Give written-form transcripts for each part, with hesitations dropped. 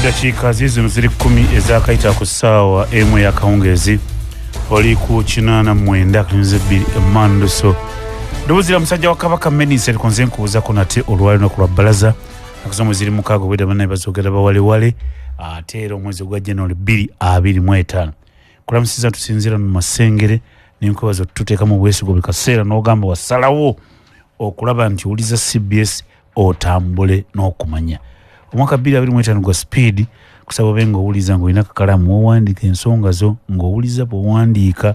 Eddakiika ziizino ziri 10 ezakayita ku ssaawa 1 ey'akawungeezi, oli ku 89.2 Emanduso. Ddoboozi musajja wa Kabaka Menis erikonze nkubuuzako nate olwali lunaku lwa bbalaza akaza omwezi 6 obwedda bannaye bazoogera bawalewale, ate era omwezi ogwa January 2025. Kulamusiza tusinziira mu Masengere nenkwebaza tuteekamu obwesigwa buli kaseera n'ogamba wasalawo okulaba nti owuliza CBS otambule n'okumanya. Omwaka 2025 gwa speed, kusaba obe ng'owuliza ng'olina akakalamu w'owandiika ensonga zo, ng'owuliza bw'owandiika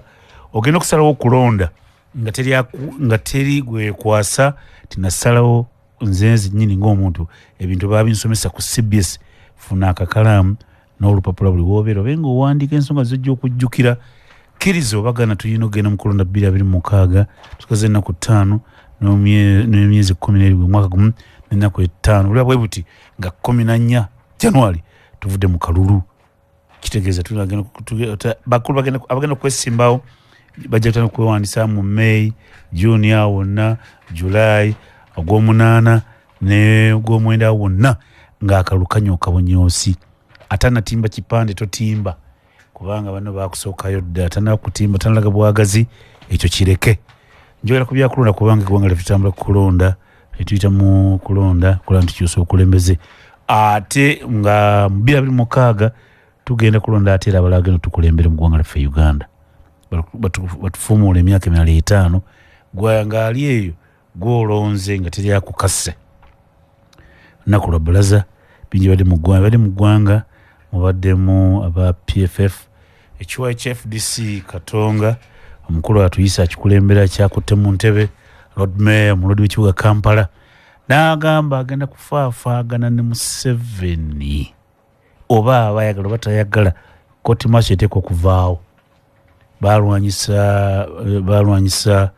ogenda okusalawo okulonda nga teri gwekwasa tinasalawo nze nzinnyini ng'omuntu ebintu babinsomesa ku CBS. Funa akakalaamu n'olupapula buli w'obeera obe ng'owandiika ensonga zojja okujjukira. Kkiriza obagana tulina okugenda mu kulonda 2026, tukaze ennaku 5 n'emyezi 12, omwaka gumu n'ennaku 5. Olaba bwe buti nga 14 January tuvudde mu kalulu, kitegeeza bakulu abagenda okwesimbawo bajja kutandika okwewandiisa mu May, June awo wonna, July, ogw'omunaana ne ogw'omwenda awo wonna ng'akalulu kanyooka bunyoosi. Atanatimba kipande totimba, kubanga bano bakusookayo dda. Atanaba kutimba tanalaga bwagazi, ekyo kireke. Njogera ku byakulonda kubanga eggwanga lyaffe tutambula kulonda, tuyita mu kulonda kulaba nti tukyusa obukulembeze, ate nga mu 2026 tugenda kulonda ate era abalala bagenda tukulembere mu ggwanga lyaffe Uganda, batufuumuula emyaka emirala 5. Gwe ng'ali eyo gw'olonze nga teri akukase. Lunaku lwa bbalaza, bingi badde mu ggwanga, badde mu ggwanga mubaddemu aba PFF, ekiwayi kya FDC Katonga omukulu atuyise akikulembera kyakutte mu ntebe Lord Mayor omulodi w'ekibuga Kampala, n'agamba agenda kufaafaagana ne Museveni oba aba ayagala oba tayagala. Court martial eteekwa okuvaawo. Balwanyisa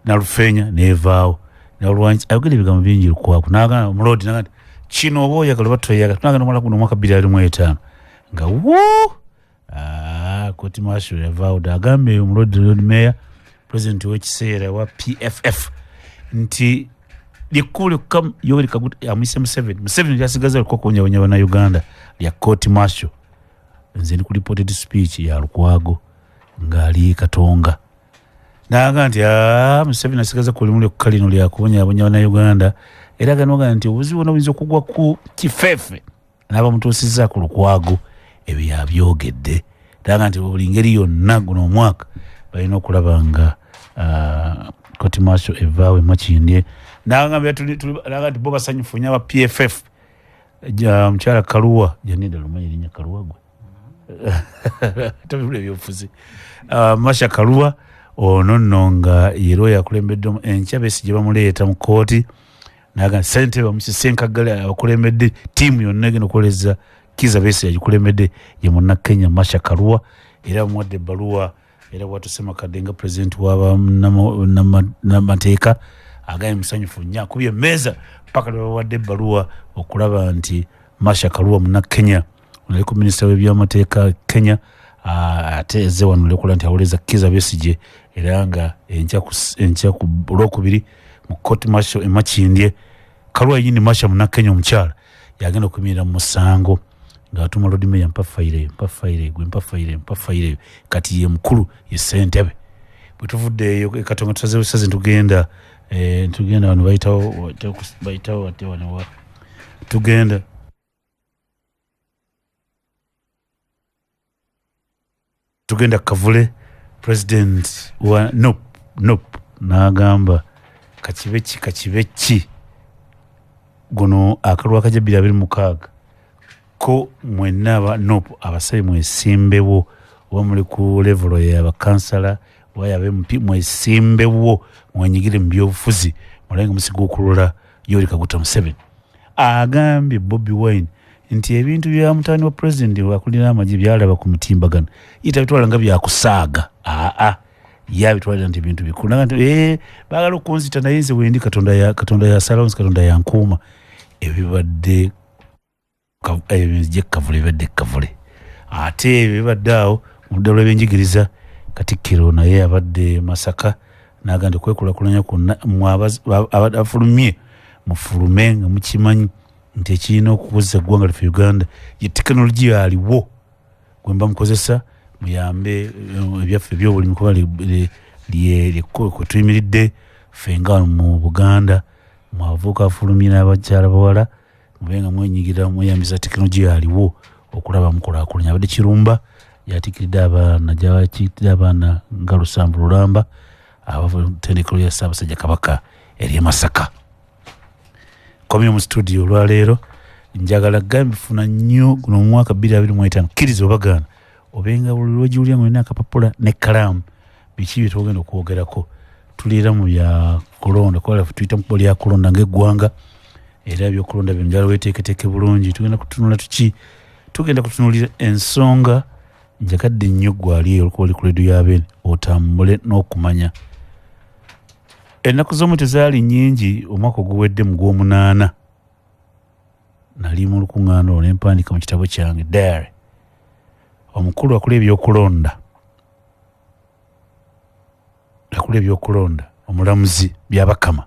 Nalufeenya nevaawo, ayogera ebigambo bingi Lukwago n'agamba omulodi n'agamba kino oba oyagala oba toyagala tunagenda omala guno omwaka 2025 nga wuu court martial yavaawo dda. Agambye omulodi Lord Mayor president w'ekiseera wa PFF nti lyekkubo lyokka Yoweri Kaguta amuyise Museveni, Museveni lyasigaza lyokka okubonyabonya Bannayuganda lya court martial. Nze ndi ku reported speech ya Lukwago ng'ali Katonga n'agamba nti Museveni asigaza ku limu lyokka lino lyakubonyabonya Bannayuganda, era ganoga nti obuzibu bwonna buyinza okugwa ku kifeefe n'abamutuusizza ku Lukwago. Ebyo yabyogedde n'agamba nti buli ngeri yonna guno omwaka balina okulaba nga court martial evaawo e Makindye. N'agamba nti bo basanyufu nnyo aba PFF. Mukyala Kaluwa Janida, lumanyi erinnya Kaluwa gwe tobibula ebyobufuzi, Masha Kaluwa ono nno nga yera oyo akulembedde enkya Besigye bamuleeta mu kkooti, n'agamba ssentebe bamuyise Ssenkaggale abakulembedde ttiimu yonna egenda okukoleza Kizza Besigye agikulembedde ye Munnakenya Masha Kaluwa, era bamuwadde ebbaluwa. Era bw'atuuse Makadde nga pulezidenti w'abannamateeka agambye musanyufu nnyo, akubye emmeeza paka lwe babawadde ebbaluwa okulaba nti Masha Kaluwa Munnakenya aliko minisita w'ebyamateeka Kenya, ate ezze wano olwokulaba nti awoleza Kizza Besigye, era nga enkya ku Lwokubiri mu court martial e Makindye, Kaluwa yennyini Masha Munnakenya omukyala yagenda okuyimirira mu musango ng'atuma Lord Mayor, mpa fayiro, mpa fayiro, gwe mpa fayiro, mpa fayiro. Kati ye mukulu, ye ssentebe. Bwe tuvudde eyo e Katonga tusaze busaze tugenda tugenda wano bayitawo ate wano wa tugenda Kavule. President wa NUP, NUP n'agamba kakibe ki, kakibe ki, guno akalulu akajja 2026 ko mwenna aba NUP abasabe mwesimbewo, oba muli ku level yabakansala oba yaba MP, mwesimbewo mwenyigire mu byobufuzi mulabe nga musiga okulula Yoweri Kaguta Museveni. Agambye Bobi Wine nti ebintu bya mutabani wa pulezidenti akulira amagye byalaba ku mitimbagano ye tabitwala nga byakusaaga, aa ye abitwalira nti ebintu bikulu. Naga nti baagala okunzita naye nze wendi Katonda yasalawo, nze Katonda yankuuma. Ebibadde nzije Kavule, bibadde Kavule, ate ebyo bibadde awo mu ludda lw'ebyenjigiriza. Katikkiro naye abadde Masaka n'agamba nti okwekulaakulanya kwonna mmwe abafulumye mufulume nga mukimanyi. Nti ekirina okukuza eggwanga lyaffe Uganda ye tekinologiya aliwo gwe mba mukozesa, muyambe ebyaffe ebyobulimi kuba kwe tuyimiridde ffe nga mu Buganda. Mwavuuka afulumye n'abakyala bawala, mube nga mwenyigira mweyambisa tekinologiya aliwo okulaba mukulaakulanya. Abadde Kirumba yatiikiridde abaana, gyakiikiridde abaana nga 7 lulamba abava mu ttendekero lya Ssaabasajja Kabaka ery'e Masaka. Komye mu studio olwaleero, njagala gambe funa nnyo guno omwaka 2025, kkiriza obagaana obenga buli lw'ogiwulira ng'olina akapapula n'ekkalaamu, biki bye tugenda okwogerako. Tuliira mu bya kulonda, kuba tuyita mu kkubo lya kulonda ng'eggwanga, era ebyokulonda bino njagala weeteeketeeke bulungi. Tugenda kutunula tuki? Tugenda kutunuulira ensonga. Njagadde nnyo gwali eyo olwokuba oli ku leediyo ya Beene otambule n'okumanya. Ennaku z'omwezi tezaali nnyingi, omwaka oguwedde mu gw'omunaana nali mu lukuŋŋaana olwo ne mpandiika mu kitabo kyange diary. Omukulu akola ebyokulonda, akola ebyokulonda, omulamuzi Byabakama,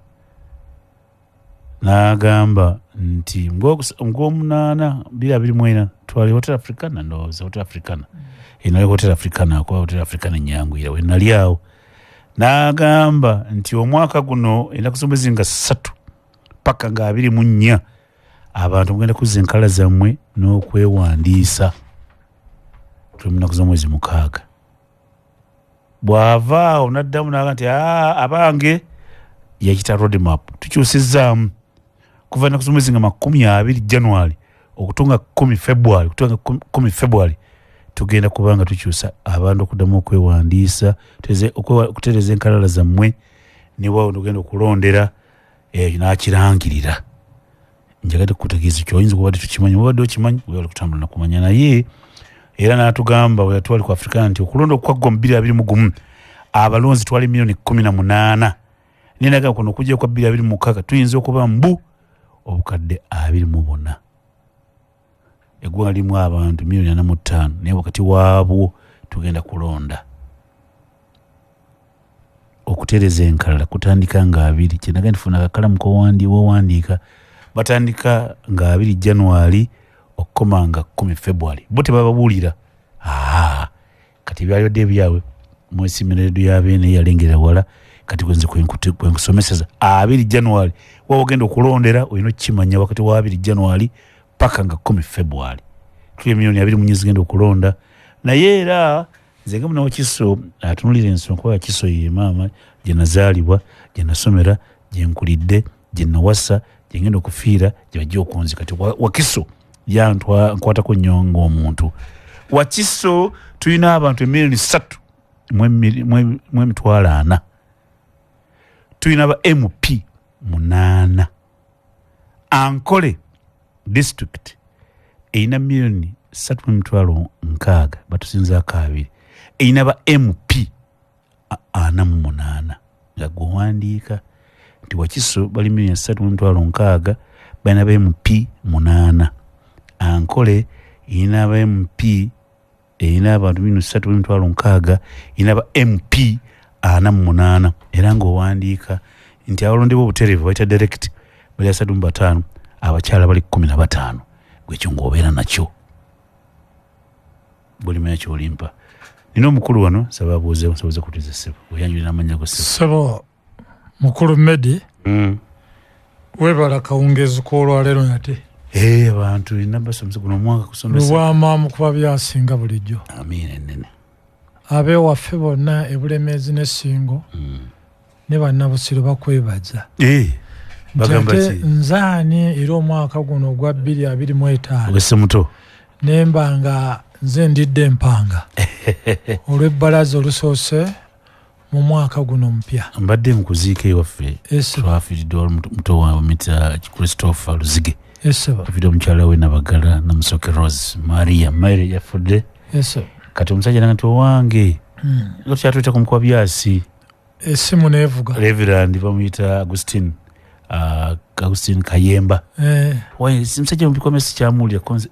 n'agamba nti ngw'omunaana 2024 twali Hotel Africana, ndowooza Hotel Africana, nali Hotel Africana, kuba Hotel Africana ennyanguyira we nali awo. N'agamba nti omwaka guno ennaku z'omwezi nga 3 paka nga 24 abantu mugenda kuzza enkala zammwe n'okwewandiisa. Tuli mu nnaku z'omwezi 6. Bw'ava awo n'addamu n'agamba nti abange, yakita road map, tukyusizzaamu kuva ennaku z'omwezi nga 20 January okutunga 10 February, okutunga 10 February tugenda kubanga tukyusa abantu okuddamu okwewandiisa, okutereeza enkalala zammwe, ne waawo tugenda okulondera. N'akirangirira. Njagadde kukutegeeza ky'oyinza okuba tukimanyi, obadde okimanyi, webale kutambula nakumanya. Naye era n'atugamba bwe yatwali ku Afrika nti okulonda okwaggwa mu 2021 abalonzi twali miliyoni 18, naye nagamba kuno okujja kwa 2026 tuyinza okuba mbu obukadde 24. Eggwanga lirimu abantu miliyoni 45, naye wakati waabwo tugenda kulonda. Okutereeza enkalala kutandika nga 2, kyenaga nti funa akakalamu wowandiika, batandika nga 2 January okukoma nga 10 February. Bo tebababuulira. Kati ebyalibadde ebyabwe mwesimira leediyo ya Beene yalengera wala, kati gwenze kwe nkusomeseza 2 January waba ogenda okulondera olina okukimanya wakati wa 2 January paka nga 10 February. Tuli emiliyoni 24 zigenda okulonda. Naye era nze nga munnawakiso atunulira ensonga, kuba Wakiso ye maama gye nazaalibwa, gye nasomera, gye nkulidde, gye nawasa, gye ngenda okufiira, gye bajja okunzika. Kati Wakiso nkwatako nnyo ng'omuntu. Wakiso tulina abantu emiliyoni 3 mu emitwalo 4, tulina ba MP 8. Ankole district erina miliyoni 3 mu emitwalo 60, batusinzaako 2, erina ba MP 48. Nga gwewandiika nti Wakiso bali miliyoni 3 mu emitwalo 60, balina ba MP 8. Ankole erina ba MP, erina abantu miliyoni 3 mu emitwalo 60, erina ba MP 48. Era ng'owandiika nti abalondebwa obutereevu bayita direct bali 35, abakyala bali 15. Gwekyo ng'obeera nakyo bulimanya kyolimpa. Nina omukulu wano, saba abuuze, nsoboze kutuuza ssebo. Oyanjulira amannya go ssebo. Ssebo mukulu Medi, webala kawungeezi k'olwaleero nate. Abantu nina basomesa guno omwaka kusomesa. Lubwama mu kuba byasinga bulijjo. Amiina ennene. Ab'ewaffe bonna e Bulemeezi ne Ssingo ne bannabusiro bakwebaza. Bagamba Nti ate ki? nzaani era omwaka guno ogwa 2025. Ogw'e muto. Ne mba nga nze ndidde empanga olw'ebbalaza olusoose mu mwaka guno omupya. Mbadde mu kuziika ewaffe, twafiiriddwa muto wa Mr. Christopher Luzige. Afiiriddwa mukyala we Nabagala Namusoke Rose Maria Mary yafudde. Kati omusajja nanga nti owange, nga tukyatuyita ku mukuba byasi. Essimu n'evuga. Reverend bamuyita Augustine Kayemba. Wayi, musajja mubikome sikyamuwulira konze,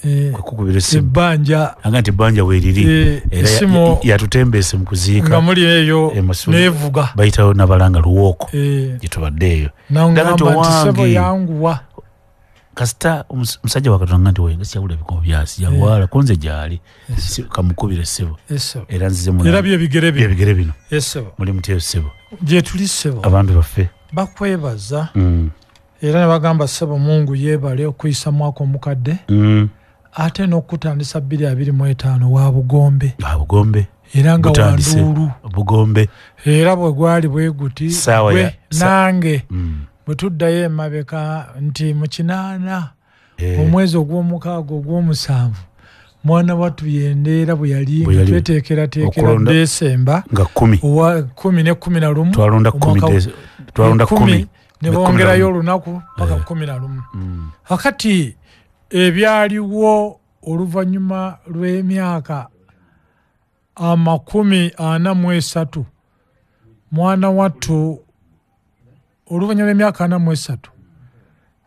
kwe kukubira essimu. Ebbanja. Aga nti ebbanja weeriri. Era Essimu yatutembeese mu kuziika. Nga muli eyo n'evuga. Bayitawo Nabalanga Luwooko. Gye tubadde eyo. Nangamba Daga nti nti ssebo owange. yanguwa. Kasita omusajja wa Katonda nti wenga siyawula ebikomo byasi yalwala konze gyali kamukubire ssebo era nzize mu era byebigere bino muli mutyo ssebo gye tuli ssebo abantu baffe bakwebaza era ne bagamba ssebo Mungu yeebale okuyisa mwaka omukadde ate n'okutandisa 2025 wa Bugombe era nga wanduulu Bugombe era bwe gwali bwe guti nange bwe tuddayo emabeka nti mu 8 omwezi ogw'omukaaga ogw'omusanvu mwana wattu yendeera bwe yali tweteekerateekera Desemba nga 10 owa 10 ne 11 twalonda 10 ne bongerayo olunaku paka 11. Akati ebyaliwo oluvannyuma lw'emyaka 43 mwana wattu oluvannyuma lw'emyaka 43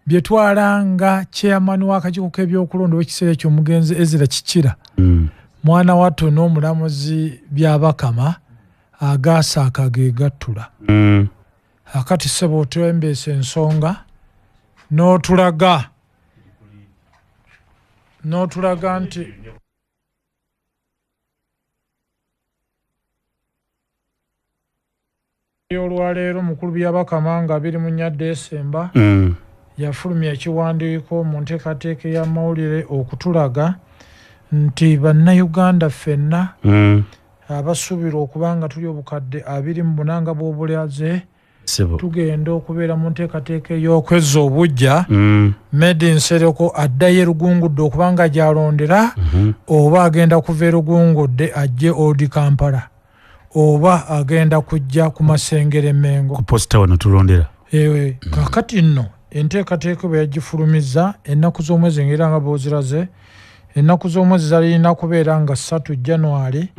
bye twalanga chairman w'akakiiko k'ebyokulonda w'ekiseera ekyo omugenzi Ezra Kikira mwana wattu n'omulamuzi Byabakama agasaaka ge gattula. Akati ssebo otwembeesa ensonga n'otulaga nti olwaleero mukulu Byabakama nga 24 Desemba yafulumya ekiwandiiko mu nteekateeka y'amawulire okutulaga nti bannayuganda ffenna abasuubirwa okuba nga tuli obukadde 28 nga bw'obulaze tugenda okubeera mu nteekateeka ey'okwezza obuggya. Medi Nsereko addayo Erugungudde okuba nga gy'alondera oba agenda kuva Erugungudde ajje Old Kampala oba agenda kujja ku Masengere Mengo ku posita wano tulondera. Kakati nno enteekateeka bwe yagifulumizza ennaku z'omwezi ng'era nga bw'oziraze ennaku z'omwezi zalina kubeera nga 3 January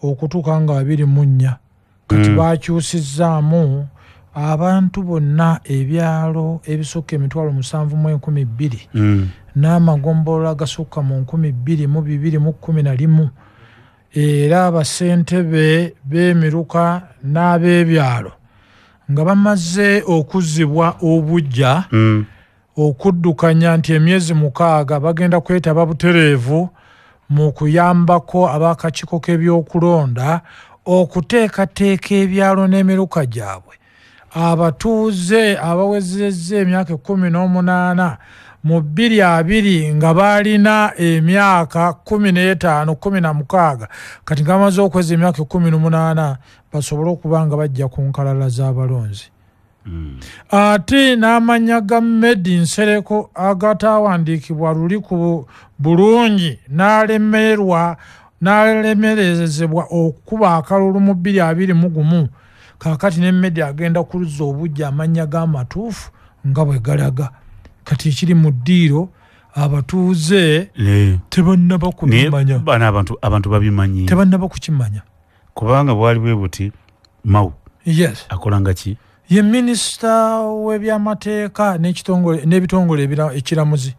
okutuuka nga 24. Kati bakyusizzaamu abantu bonna ebyalo ebisukka 7,200 n'amagombolola agasukka mu 2,211 era abasentebe b'emiruka n'ab'ebyalo nga bamaze okuzzibwa obuggya okuddukanya nti emyezi 6 bagenda kwetaba butereevu mu kuyambako ab'akakiiko k'ebyokulonda okuteekateeka ebyalo n'emiruka gyabwe. Abatuuze abawezezza emyaka 18 mu 2020 nga balina emyaka 15 16 kati nga bamaze okweza emyaka 18 basobole okuba nga bajja ku nkalala z'abalonzi. Ate n'amannya ga Medi Nsereko agatawandiikibwa luli ku bulungi n'alemerezebwa okukuba akalulu mu 2021. Kaakati ne Medi agenda kuluzza obuggya amannya g'amatuufu nga bwe galaga. Kati ekiri mu ddiiro abatuuze tebannaba kubimanya. Bano abantu babimanyi. Tebannaba kukimanya. Kubanga bwali bwe buti Mao. Yes. Akolanga ki? Ye minisita w'ebyamateeka n'ebitongole ekiramuzi.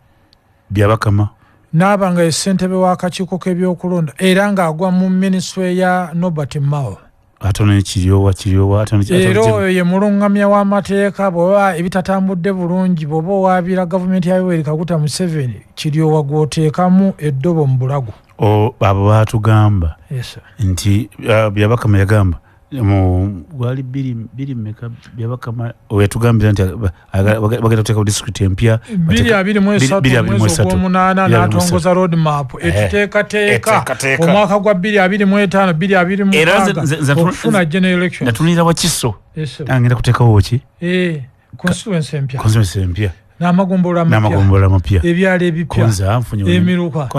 Byabakama. N'aba nga ye ssentebe w'akakiiko k'ebyokulonda era ng'agwa mu minisitule ya Norbert Mao. Ate kiryowa era oyo ye mulungamya w'amateeka bw'oba ebitatambudde bulungi bw'oba owaabira gavumenti ya Yoweri Kaguta Museveni kiryowa gw'oteekamu eddobo mu bulago. Abo baatugamba nti Byabakama yagamba mu gwali bbiri mmeka Byabakama yatugambira nti bagenda kuteekawo disitulikiti empya 2023 omwezi ogw'omunaana n'atongoza road map etuteekateeka omwaka gwa 2025 2026 okufuna general election. Natunulira Wakiso ngenda kuteekawo ki constituency empya n'amagombolola amapya ebyalo ebipya emiruka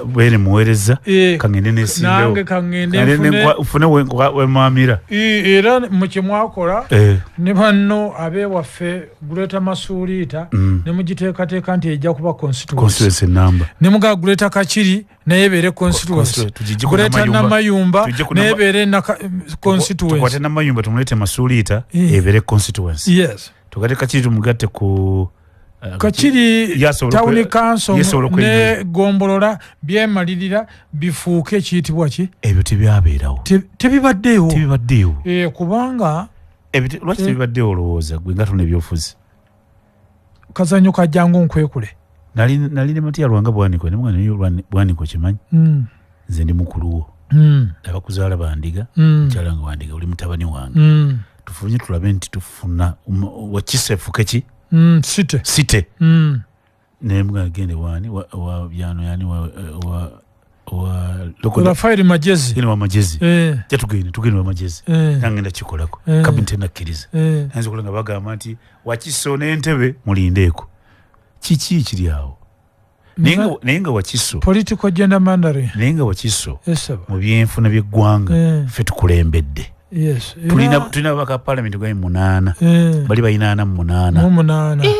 bwere muweereza kangende nesimbewo nange kangende nfune wemwamira. Era mu kye mwakola ne banno ab'ewaffe Greater Masuliita ne mugiteekateeka nti ejja kuba constituency number ne mugaba Greater Kakiri naye ebeere constituency, Greater Namayumba naye ebeere constituency, tukwate Namayumba tumuleete Masuliita ebeere constituency. Yes. Tugate Kakiri tumugatte ku Kakiri Town Council ne gombolola byemalirira bifuuke ekiyitibwa ki? Ebyo tebyabeerawo. Tebibaddeewo. Tebibaddeewo. Kubanga lwaki tebibaddeewo olowooza gwe nga tuna ebyobufuzi? Kazanyo kajjangu nkwekule. Nali ne Matiya Lwanga Bwaniko, ne mwana Bwaniko kimanyi. Nze ndi mukulu wo. Abakuzaala bandiga, mukyala wange wandiga, oli mutabani wange. Tufunye tulabe nti tufuna Wakiso efuke ki? Site. Site. Naye muganda gende wani wa byano yani wa Rafael Magezi. Gende wa Magezi. Tugende wa Magezi. Nangenda kikolako. Kabinete nakkiriza. Nayinza okulaba nga bagamba nti Wakiso n'Entebbe mulindeeko. Kiki kiri awo? Naye nga Wakiso political gender mandary. Naye nga Wakiso mu byenfuna by'eggwanga ffe tukulembedde. Yes. Tulina ababaka parliament gwa 8. Bali balina 48. 8.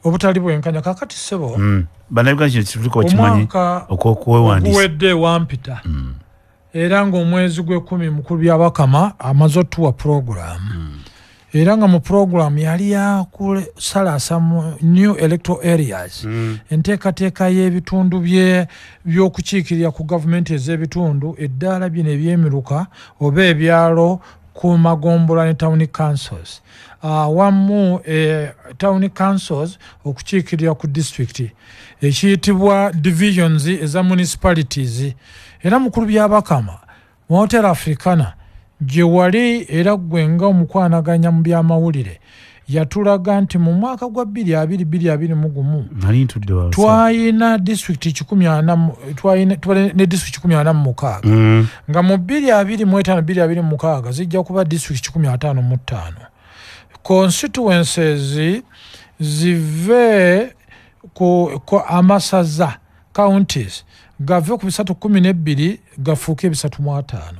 Obutali bwenkanya. Kakati ssebo. Bannayuganda kino kituliko bakimanyi okwewandiisa. Oguwedde wampita. Era ng'omwezi gw'ekumi mukulu Byabakama amaze otuwa program. Era nga mu program yali yakusalaasa mu new electoral areas. Enteekateeka y'ebitundu by'okukiikirira ku gavumenti ez'ebitundu eddaala bino eby'emiruka oba ebyalo ku magombolola ne town councils. Awamu town councils okukiikirira ku district ekiyitibwa divisions eza municipalities. Era mukulu Byabakama mu Hotel Africana gye wali era ggwe nga omukwanaganya mu byamawulire yatulaga nti mu mwaka gwa 2021 twayina district 140, ne district 146. Nga mu 2025 2026 zijja kuba district 155. Constituencies zive ku amasaza counties gave ku 312 gafuuke 305.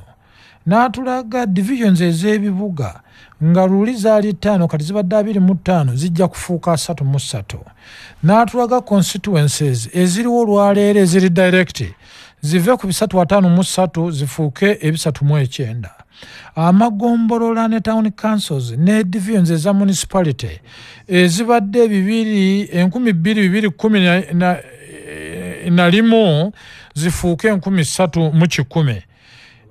N'atulaga divisions ez'ebibuga nga luli zaali 5 kati zibadde 25 zijja kufuuka 33. N'atulaga constituencies eziriwo olwaleero eziri direct zive ku 353 zifuuke 309. Amagombolola ne town councils ne divisions eza municipality ezibadde 2211 zifuuke 3100.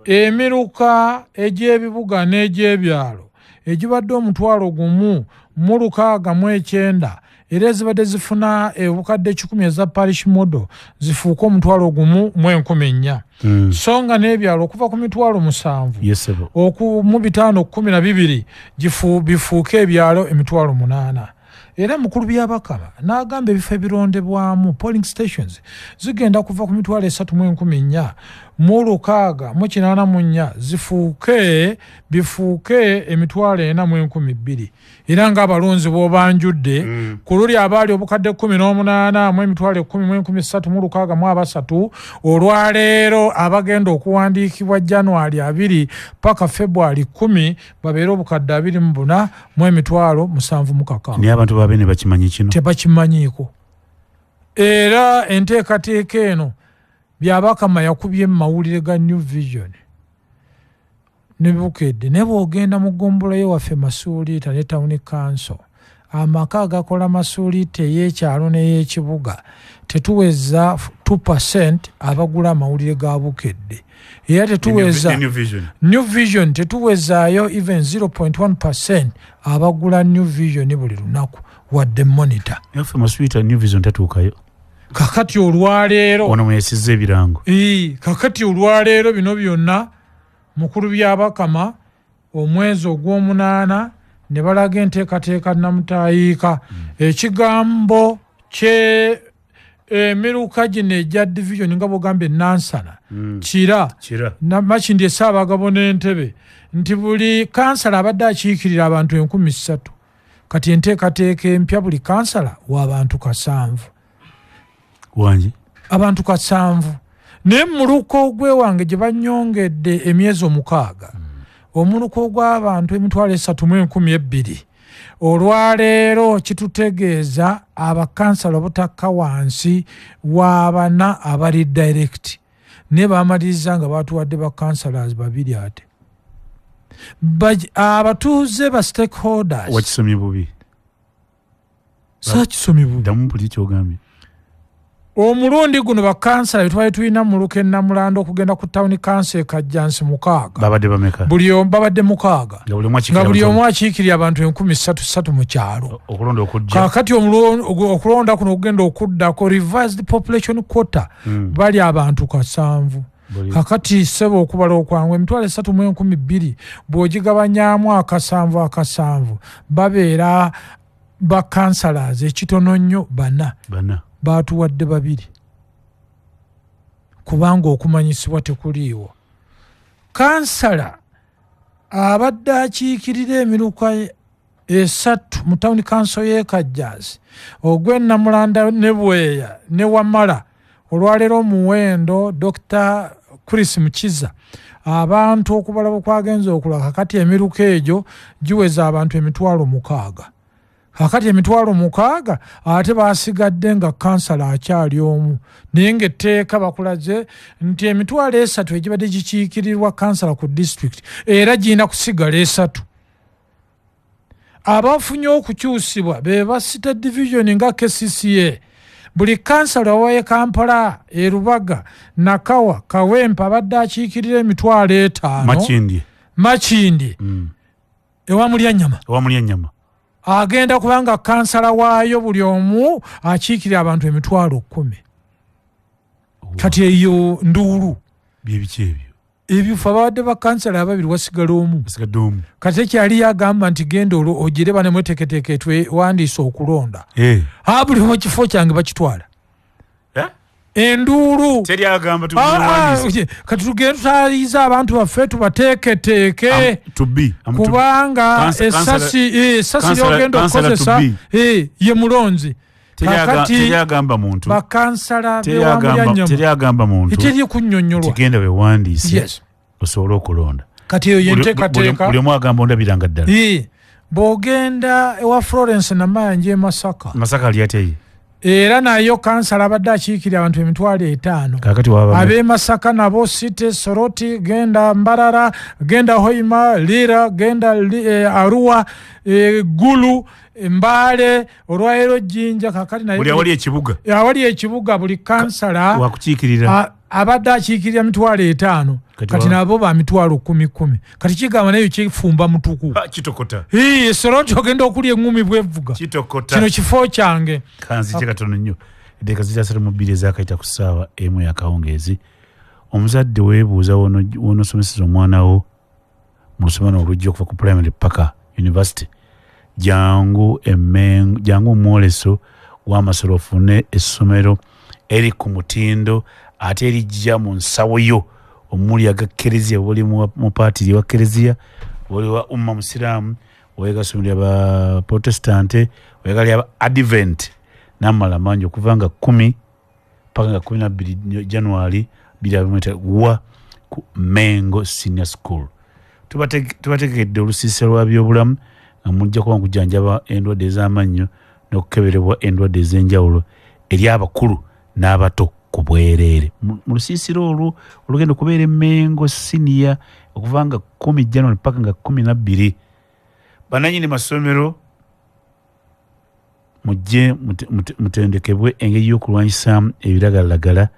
Emiruka egy'ebibuga n'egy'ebyalo egibadde 1,069 era ezibadde zifuna obukadde 100 eza parish model zifuuke 1,014. So nga n'ebyalo okuva ku 7,000 oku mu 512 bifuuke ebyalo 8,000. Era mukulu Byabakama n'agamba ebifo ebirondebwamu polling stations zigenda kuva ku 3,400 mu 684 bifuuke 4,002. Era ng'abalonzi b'obanjudde ku luli abaali obukadde 18 mu 10,363 olwaleero abagenda okuwandiikibwa January 2 paka February 10 babeere obukadde 24 mu 7,600. Naye abantu babe ne bakimanyi kino? Tebakimanyiiko. Era enteekateeka eno Byabakama yakubye mu mawulire ga New Vision ne Bukedde. Ne bw'ogenda mu ggombolola y'ewaffe Masuuliita ne Town Council, amaka agakola Masuuliita ey'ekyalo n'ey'ekibuga tetuweza 2% abagula amawulire ga Bukedde. Era tetuweza New Vision tetuwezaayo even 0.1% abagula New Vision buli lunaku wadde Monitor. Yaffe Masuuliita New Vision tatuukayo. Kakati olwaleero ono mwesize ebirango. Kakati olwaleero bino byonna mukulu Byabakama omwezi ogw'omunaana ne balaga enteekateeka namutaayiika. Ekigambo kye emiruka gino egya division nga bw'ogambye Nansana, Kira, Makindye Ssaabagabo n'Entebbe nti buli kansala abadde akiikirira abantu 3,000. Kati enteekateeka empya buli kansala w'abantu 7. Wangi? Abantu 7. Naye muluka ogw'ewange gye bannyongedde emyezi 6 omuluka ogw'abantu 3,012 olwaleero kitutegeeza abakansala obutakka wansi w'abana abali direct. Ne bamaliriza nga batuwadde bakansalas 2 ate. Abatuuze ba stakeholders. Wakisomye bubi. Saakisomye bubi. Ddamu mpulire ky'ogambye. Omulundi guno bakansala betwali tulina mu Luka Namulanda okugenda ku town council e Kajjansi 6. Babadde bameka? Buli omu babadde 6. Nga buli omu akiikirira abantu 3,000 mu kyalo. Okulonda okujja. Kaakati okulonda kuno okugenda okuddako revised population quota bali abantu 7. Kakati ssebo okubala okwangu 302,000 bw'ogigabanyaamu akasanvu babeera bakansalas ekitono nnyo 4. Baatuwadde 2 kubanga okumanyisibwa tekuliiwo. Kansala abadde akiikirira emiruka 3 mu town council y'e Kajjansi, ogw'e Namulanda ne Bweya ne Wamala, olwaleero omuwendo Dr. Chris Mukiza abantu okubala bwe kwagenze okula kakati emiruka egyo giweza abantu 6,000. Kakati 6,000 ate basigadde nga kansala akyali omu, naye ng'etteeka bakulaze nti 3,000 egibadde gikiikirirwa kansala ku district era girina kusigala 3. Abafunye okukyusibwa be ba city division nga KCCA. Buli kansala owa Kampala, e Rubaga, Nakawa, Kawempe abadde akiikirira 5,000. Makindye. Ewa Mulyanyama. Agenda kubanga kansala waayo buli omu akiikirira abantu 10,000. Kati eyo nduulu. Byebiki ebyo? Ebifo abadde bakansala ababiri wasigala omu. Kati ekyali yagamba nti genda olwo ogire bane mweteeketeeke twewandiise okulonda. Buli mu kifo kyange bakitwala. Enduulu. Teri agamba tuwandiise. Kati tugende tutalize abantu baffe tubateeketeeke. Kubanga essasi ly'ogenda okukozesa ye mulonzi. Teri agamba muntu. Bakansala bewamuyanyama. Teri agamba muntu. Teri kunnyonnyolwa. Tigenda bewandiise. Osobola okulonda. Kati eyo yenteekateeka. Buli omu agamba ondabiranga ddala. Bw'ogenda ewa Florence Namayanja e Masaka. Masaka ali atya ye? Era nayo kansala abadde akiikirira abantu 5,000. Ab'e Masaka nabo City, Soroti, genda Mbarara, genda Hoima, Lira, genda Arua, Gulu, Mbale, olwaleero Jinja. Kakati naye buli awali ekibuga. Awali ekibuga buli kansala wakukiikirira abadde akiikirira 5,000. Kati nabo ba 10,000. Kati kigamba nayo kifumba mutuku. Kitokota. Soroti ogenda okulya eŋŋumi bw'evuga. Kitokota. Kino kifo kyange. Kanzije katono nnyo. Eddakiika ziri 32 ezaakayita ku ssaawa 1 y'akawungeezi. Omuzadde weebuuza w'onoosomeseza omwana wo mu lusomero olujja okuva ku primary paka university. Jangu omwoleso w'amasomero ofune essomero eri ku mutindo ate erijja mu nsawo yo omuli aga kereziya, oli mupaatiri wa kereziya, oli wa umma musiraamu, oyagala ssomero lya ba protestante, oyagala lya advent n'amala mangi okuva nga 10 paka nga 12 January 2024 wa ku Mengo Senior School. Tubategekedde olusiisira lwa byobulamu nga mujja kuba nkujjanjaba endwadde ez'amannyo n'okukeberebwa endwadde ez'enjawulo eri abakulu n'abato ku bwereere. Mu lusiisira olwo olugenda okubeera e Mengo Senior okuva nga 10 January paka nga 12. Bannannyini masomero mujje mutendekebwe engeri y'okulwanyisaamu ebiragalalagala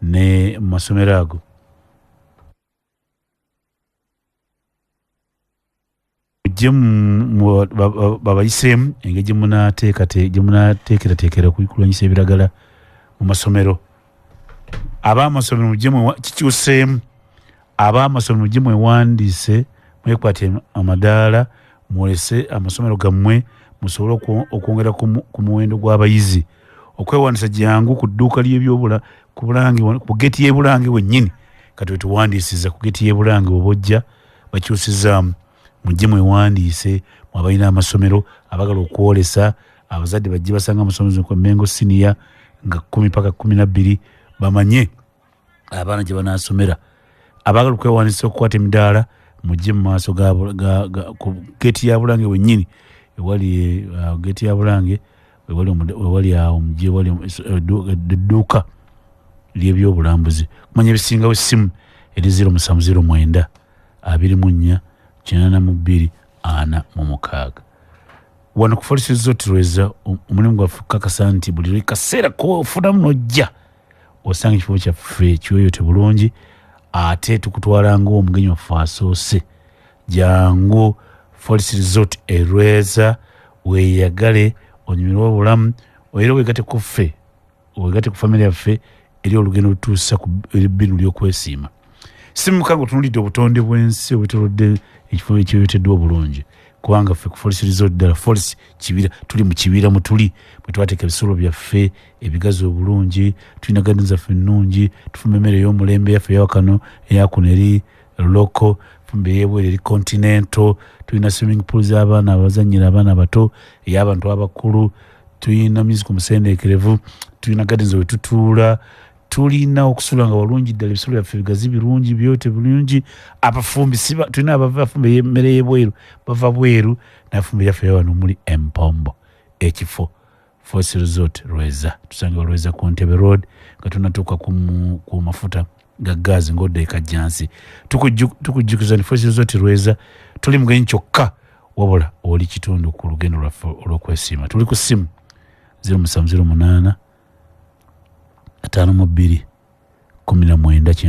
ne mu masomero ago. Mujje babayiseemu engeri gye munaateekerateekera okulwanyisa ebiragala mu masomero. Ab'amasomero mujje kikyuseemu. Ab'amasomero mujje mwewandiise, mwekwate amadaala, mwolese amasomero gammwe musobole okwongera ku muwendo gw'abayizi. Okwewandiisa jangu ku dduuka ly'ebyobula ku Bulange, ku geeti y'e Bulange wennyini. Kati wetuwandiisiza ku geeti y'e Bulange oba ojja bakyusizaamu. Mujje mwewandiise mwe abalina amasomero abagala okwolesa, abazadde bajje basanga amasomero ku Mengo Senior nga 10 paka 12 bamanye abaana gye banaasomera. Abaagala okwewandiisa okukwata emidaala mujje mu maaso ku geeti ya Bulange wennyini ewali geeti ya Bulange ewali awo mujje ewali edduuka ly'ebyobulambuzi. Kumanya ebisingawo essimu eri 0709 24 82 46. Wano ku Forest Resort Lweza omulimu gwaffe kukakasa nti buli kaseera k'ofunamu n'ojja Osanga ekifo kyaffe kiyoyote bulungi, ate tukutwala ng'omugenyi waffe asoose. Jangu Forest Resort e Lweza, weeyagale, onyumirwe obulamu, era weegatte ku ffe, weegatte ku famire yaffe eri olugendo olutuusa ku bbinu ly'okwesiima. Si mukanga otunuulidde obutonde bw'ensi obwetoolodde ekifo ekiyoyoteddwa obulungi, kubanga ffe ku Forest Resort ddala Forest kibira, tuli mu kibira mu tuli bwe twateeka ebisolo byaffe ebigazi obulungi, tulina gardens zaffe ennungi, tufumba emmere ey'omulembe yaffe eyawakano, eyakuno eri local, tufumba ey'ebweru eri continental, tulina swimming pool z'abaana abazannyira abaana abato, ey'abantu abakulu, tulina music omusendeekerevu, tulina gardens we tutuula, tulina okusula nga walungi ddala, ebisolo byaffe bigazi birungi, byote bulungi. Abafumbi tulina abafumbi emmere y'ebweru, bava bweru, n'abafumbi yaffe wano muli empombo. Ekifo Forest Resort Lweza, tusangibwa Lweza ku Ntebe Road nga tunatuuka ku mafuta ga gazi ng'odda e Kajjansi. Tukujjukiza nti Forest Resort Lweza tuli mugenyi kyokka, wabula oli kitundu ku lugendo lwaffe olw'okwesiima. Tuli ku ssimu 0708 52 19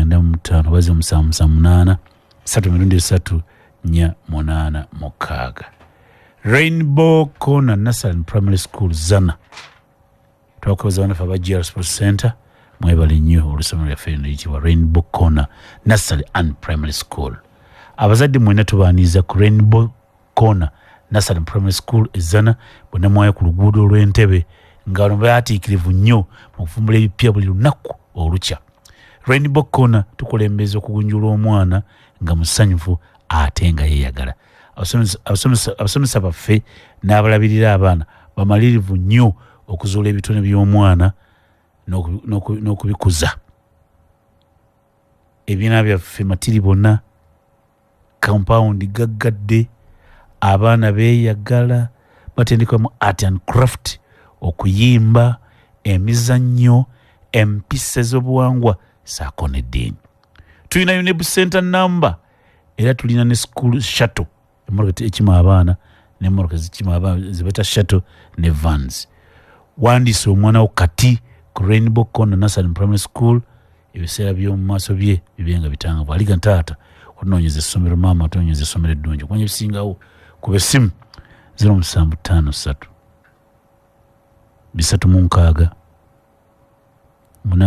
95 oba 0778 3 3 4 8 6. Rainbow Corner Nursery and Primary School Zana, twakoza bannaffe aba GR Sports Center, mwebale nnyo olusomero lyaffe lino liyitibwa Rainbow Corner Nursery and Primary School. Abazadde mwenna tubaaniriza ku Rainbow Corner Nursery and Primary School Ezana, bonna mwayo ku luguudo olw'Entebe, nga bano baatiikirivu nnyo mu kufumbula ebipya buli lunaku olukya. Rainbow Corner tukulembeza okugunjula omwana nga musanyufu ate nga yeeyagala. Abasomesa baffe n'abalabirira abaana bamalirivu nnyo okuzuula ebitone by'omwana n'okubikuza. Ebyina byaffe matiri bonna, compound gaggadde, abaana beeyagala, batendekebwa mu art and craft, okuyimba, emizannyo, empisa ez'obuwangwa saako n'eddiini. Tulina UNEB center number, era tulina ne school shuttle, emmotoka ekima abaana n'emmotoka zikima abaana zibeta shuttle ne vans. Wandiisa omwana wo kati ku Rainbow Corner Nursery and Primary School, ebiseera by'omu maaso bye bibe nga bitangavu. Aliga taata otunoonyeza essomero, maama otunoonyeza essomero eddungi. Okumanya ebisingawo kuba essimu 0753 360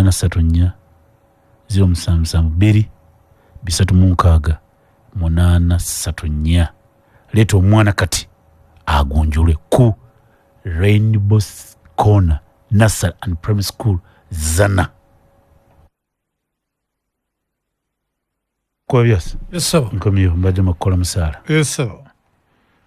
834, 0772 360 834. Leeta omwana kati agunjulwe ku Rainbow Corner Nursery and Primary School Zana. Kuba byose Essebo. Nkomyewo, mbadde mu kukola musaala. Essebo.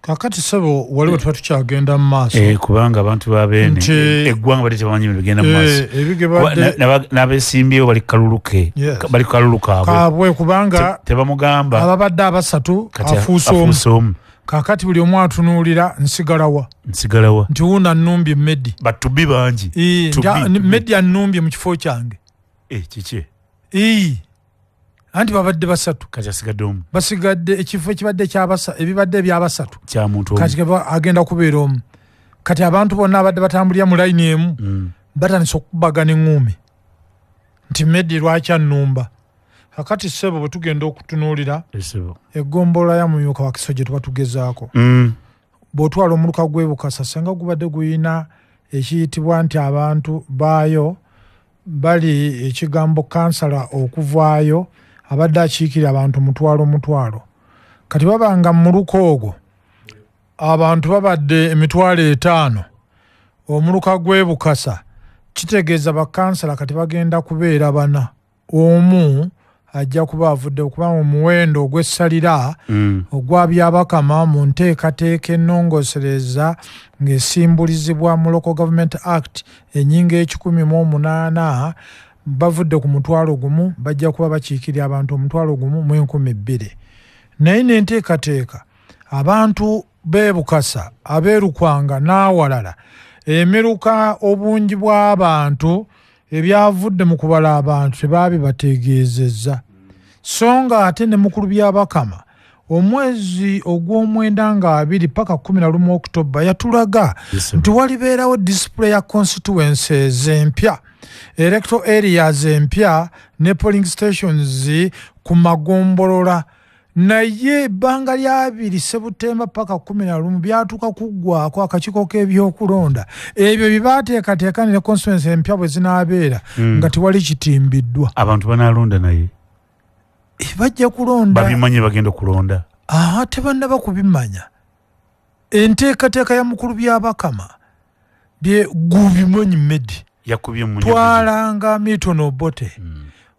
Kakati ssebo, waliwo tuba tukyagenda mu maaso. Kubanga abantu ba Beene, eggwanga badde tebamanyi bintu bigenda mu maaso. Ebigibadde N'abeesimbyewo bali kaluluke, bali kalulu kaabwe. Kaabwe, kubanga Tebamugamba. ababadde abasatu Kati afuuse omu. afuuse omu. Kakati buli omu atunuulira nsigalawa. Nsigalawa. Nti wuuno annumbye Medi. Batubi bangi. Tubi, tubi. Medi annumbye mu kifo kyange. Kiki? Anti babadde basatu. Kati asigadde omu. Basigadde ekifo ekibadde ebibadde ebyabasatu. Kya muntu omu. Kati agenda kubeera omu. Kati abantu bonna abadde batambulira mu layini emu, batandise okukubagana eŋŋuumi. Nti Medi lwaki annumba? Kakati ssebo bwe tugenda okutunuulira Ssebo. eggombolola ya Mumyuka Wakiso gye tuba tugezaako. Bw'otwala omuluka gw'e Bukasa, singa gubadde guyina ekiyitibwa nti abantu baayo bali ekigambo kansala okuvaayo abadde akiikirira abantu mutwalo mutwalo. Kati babanga mu muluka ogwo abantu babadde emitwalo 5, omuluka gw'e Bukasa kitegeeza bakansala kati bagenda kubeera bana, omu ajja kuba avudde kubanga omuwendo ogw'essalira ogwa Byabakama mu nteekateeka ennongoosereza ng'esimbulizibwa mu Local Government Act ennyingo ekikumi mu omunaana, bavudde ku mutwalo gumu, bajja kuba bakiikirira abantu omutwalo gumu mu enkumi bbiri. Naye n'enteekateeka abantu b'e Bukasa, ab'e Lukwanga n'awalala, emiruka obungi bw'abantu ebyavudde mu kubala abantu tebaabibategeezezza. So nga ate ne mukulu Byabakama omwezi ogw'omwenda nga abiri paka kumi na lumu Oktoba yatulaga nti walibeerawo display ya constituencies empya. Electoral areas empya ne polling stations ku magombolola, naye ebbanga lya 2 Sebutemba paka 11 byatuuka kuggwako akakiiko k'ebyokulonda. Ebyo bye baateekateeka ne constituency empya bwe zinaabeera nga tewali kitimbiddwa. Abantu banaalonda naye bajja kulonda, babimanye bagenda okulonda. Tebannaba kubimanya. Enteekateeka ya mukulu Byabakama bye gubimanyi Medi yakubye mu twalanga Milton Obote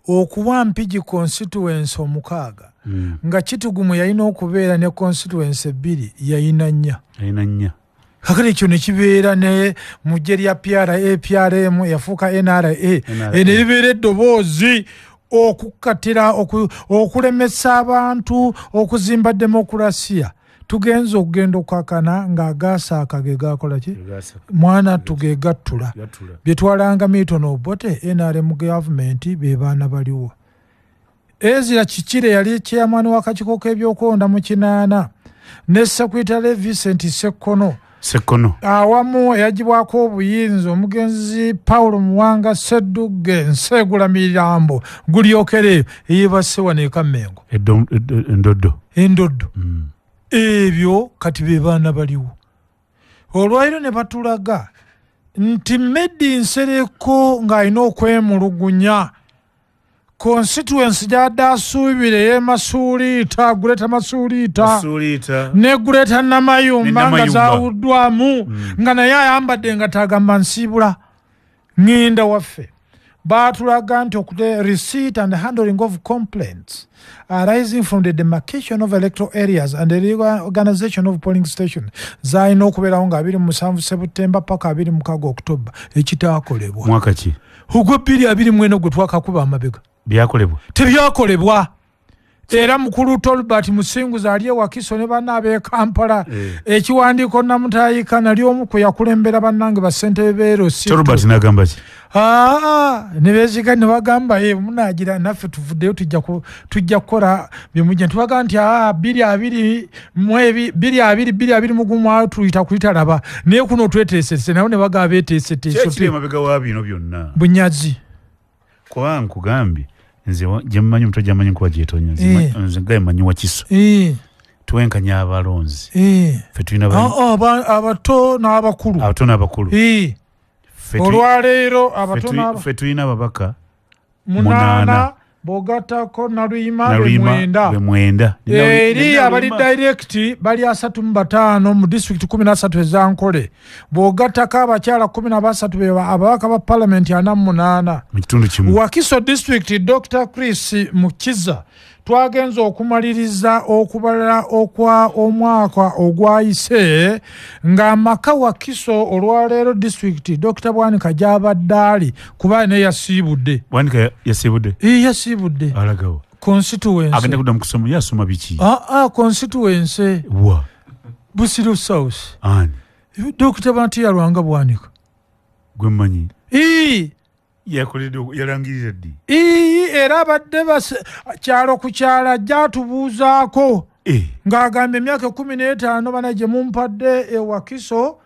okuwa Mpigi constituency 6 nga Kitugumu yalina okubeera ne constituency 2 yalina 4. Yalina 4. Kakati ekyo ne kibeera ne mu ggye lya PRA, PRM yafuuka NRA, ne libeera eddoboozi okukkatira okulemesa abantu okuzimba demokulasiya. Tugenze okugenda okukakana ng'agasaaka ge gakola ki? Mwana tugegattula. Bye twalanga Milton Obote, NRM gavumenti be baana baliwo. Ezra Kikire yali chairman w'akakiiko k'ebyokulonda mu 8 ne Secretary Vincent Sekkono awamu eyagibwako obuyinza omugenzi Paulo Muwanga Sseddugge Nsegula Mirambo gulyokereyo eyeebase wano e Kammengo endoddo. Ebyo kati be baana baliwo. Olwaliro ne batulaga nti Medi Nsereko ng'alina okwemulugunya constituency gy'adde asuubira ey'Emasuuliita, Greater Masuuliita ne Greater Namayumba nga zaawuddwamu, nga naye ayambadde nga tagamba nsiibula ŋŋenda waffe. Baatulaga nti okute receipt and handling of complaints arising from the demarcation of electoral areas and the reorganization of polling stations zaalina okubeerawo nga 27 Sebutemba paka 26 Oktoba, ekitaakolebwa. Mwaka ki? Ogwa 2024 gwe twakakuba amabega. Byakolebwa? Tebyakolebwa. Era mukulu Tolbert Musinguzi ali e Wakiso ne banna ab'e Kampala, ekiwandiiko namutaayika nali omu kwe yakulembera bannange bassentebe b'erosi. Tolbert n'agamba ki? Ne beeziga ne bagamba munaagira naffe tuvuddeyo tujja kukola bye mujja. Tubagamba nti 2 2 2 2 21 tuyita kuyitalaba naye kuno tweteesese, nabo ne bagamba beeteeseteese. Kiri emabega wa bino byonna? Bunyazi. Kuba nkugambye nze gye mmanyi omutwe gye mmanyi nkuba gyetonya, nze nga mmanyi Wakiso. Twenkanya abalonzi. Ffe tulina abato n'abakulu. Abato n'abakulu. Olwaleero abato n'abakulu. Ffe tulina ababaka 8 bw'ogattako Naluyima be 9. Eri abali direct bali 35 mu disitulikiti 13 eza Nkole. Bw'ogattako abakyala 13 be ababaka ba palamenti 48 mu kitundu kimu. Wakiso disitulikiti Dr. Chris Mukiza twagenze okumaliriza okubalala okwa omwaka ogwayise ng'amaka Wakiso olwaleero disitulikiti Dr. Bwanika gy'abadde ali kuba naye yasiibudde. Bwanika yasiibudde? Yasiibudde. Alagawo. Constituency. Agenda kudda mu kusoma, yasoma biki? Constituency. Wa? Busiro South. Ani? Dr. Banti Lwanga Bwanika. Gwe mmanyi. Yakoledde yalangirira ddi? Era abadde kyalo ku kyalo ajja atubuuzaako ng'agamba emyaka 15 bana gye mumpadde e Wakiso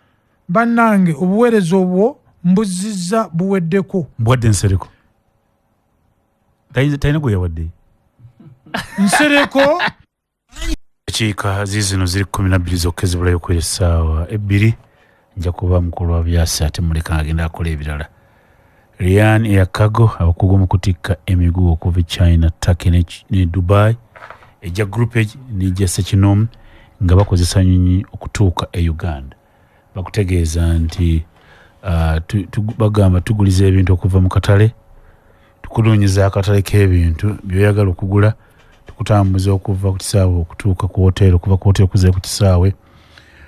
bannange obuweereza obwo mbuzizza buweddeko. Mbwadde Nsereko. Talina gwe yawadde. Nsereko. Dakiika ziizino ziri 12 zokka ezibulayo okwera essaawa 2. Nja kuba mukulu wa byasi ate muleka agenda akola ebirala. Ryan Yakago abakugu mu kutikka emigugu okuva e China, Turkey ne Dubai ejja groupage n'ejja Ssekinomu nga bakozesa nnyonyi okutuuka e Uganda. Bakutegeeza nti bagamba tuguliza ebintu okuva mu katale, tukunoonyeza akatale k'ebintu by'oyagala okugula, tukutambuza okuva ku kisaawe okutuuka ku woteeri, okuva ku woteeri okuzza ku kisaawe,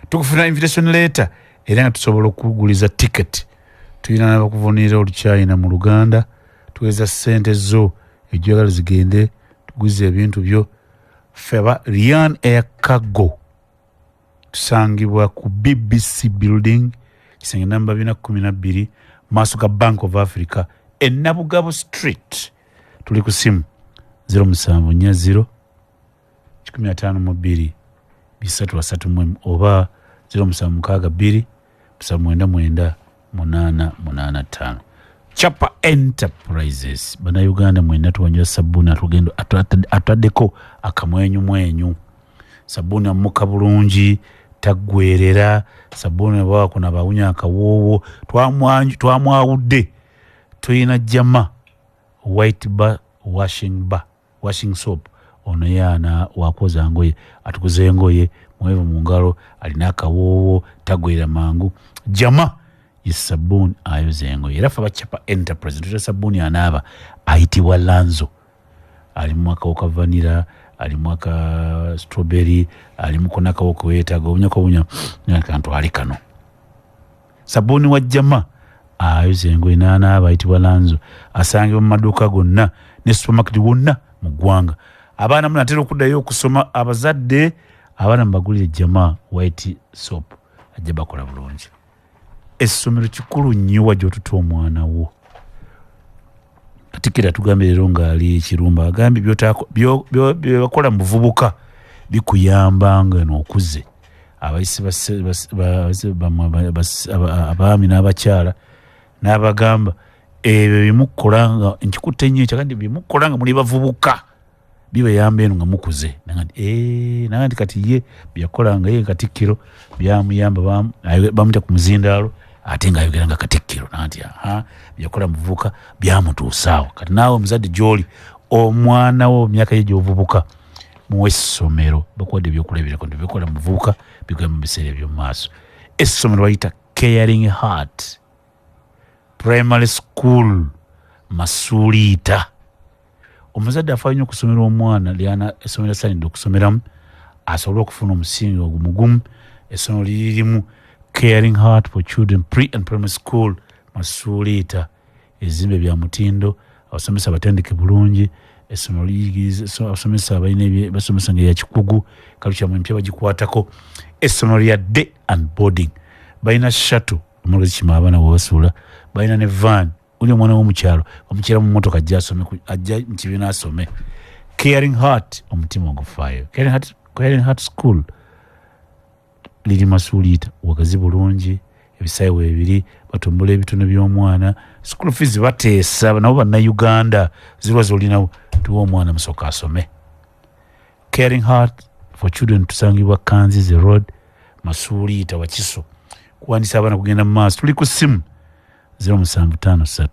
tukufuna invitation letter era nga tusobola okuguliza ticket. Tulina n'abakuvunira Oluchina mu Luganda, tuweza ssente zo ejjagala zigende tuguze ebintu byo. Ffe aba Ryan Air Cargo tusangibwa ku BBC building kisenge namba 412 maaso ga Bank of Africa e Nabugabo Street. Tuli ku simu 0740 152 331 oba 0762 799 885. Chapa Enterprises Bannayuganda mwenna tuwanja sabbuuni atugenda ataddeko akamwenyu mwenyu. Sabbuuni amuka bulungi, taggwerera. Sabbuuni bwakuna bawunya akawoowo. Twamwawudde. Tuyina Jama white bar washing soap. Ono yana wakoza ngoye, atukuze engoye, mwevu mu ngalo, alina akawoowo, taggwerera mangu. Jama ye sabbuuni ayoza engoye. Era ffe aba Chapa Enterprise tutya sabbuuni anaaba ayitibwa Lanzo. Alimu akawuka vanilla, alimu aka strawberry, alimu kona akawuka weetaaga obunya kobunya kantu ali kano. Sabbuuni wa Jama ayoza engoye n'anaaba ayitibwa Lanzo, asangibwa mu maduuka gonna ne supermarket wonna mu ggwanga. Abaana munatera okuddayo okusoma, abazadde abaana mubagulire Jama white soap, ajja bakola bulungi. Essomero kikulu nnyo wajja otuta omwana wo. Katikkiro atugambye leero ng'ali Kirumba, agambye bye bakola mu buvubuka bikuyamba nga n'okuze. Abayisi abaami n'abakyala n'abagamba ebyo bimukola nga nkikutte nnyo ekyo, kandi bimukola nga muli bavubuka bibayamba eno nga mukuze. Naga nti kati ye byakola nga ye Katikkiro byamuyamba, bamutya ku muzindaalo ate ng'ayogera nga Katikkiro. Naga nti aha, byakola muvubuka byamutuusaawo. Kati naawe omuzadde gy'oli, omwana wo myaka ye gy'ovubuka muwe essomero, bakuwadde ebyokulabirako nti bikola muvubuka bigenda mu biseera eby'omu maaso. Essomero bayita Caring Heart Primary School Masuliita. Omuzadde afaayo nnyo okusomera omwana lyana essomero asaanidde okusomeramu asobole okufuna omusingi ogumugumu. Essomero liririmu Caring Heart for Children Pre and Primary School Masuliita. Ebizimbe bya mutindo, abasomesa batendeke bulungi. Essomero liyigiriza abasomesa abalina basomesa nga yakikugu, curriculum empya bagikwatako. Essomero lya day and boarding, balina shuttle emmotoka zikima abaana bwe basuula, balina ne van. Oli omwana w'omukyalo bamukyera mu mmotoka ajja asome, ajja mu kibiina asome. Caring Heart, omutima ogufaayo. Caring Heart, Caring Heart School liri Masuliita, wagazi bulungi, ebisaawe weebiri, batumbula ebitono by'omwana. School fees bateesa nabo Bannayuganda, zirwa zolinawo tuwa omwana musooka asome. Caring Heart for Children tusangibwa Kanzize Road, Masuliita, Wakiso. Kuwandisa abaana kugenda mu maaso. Tuli ku ssimu 0753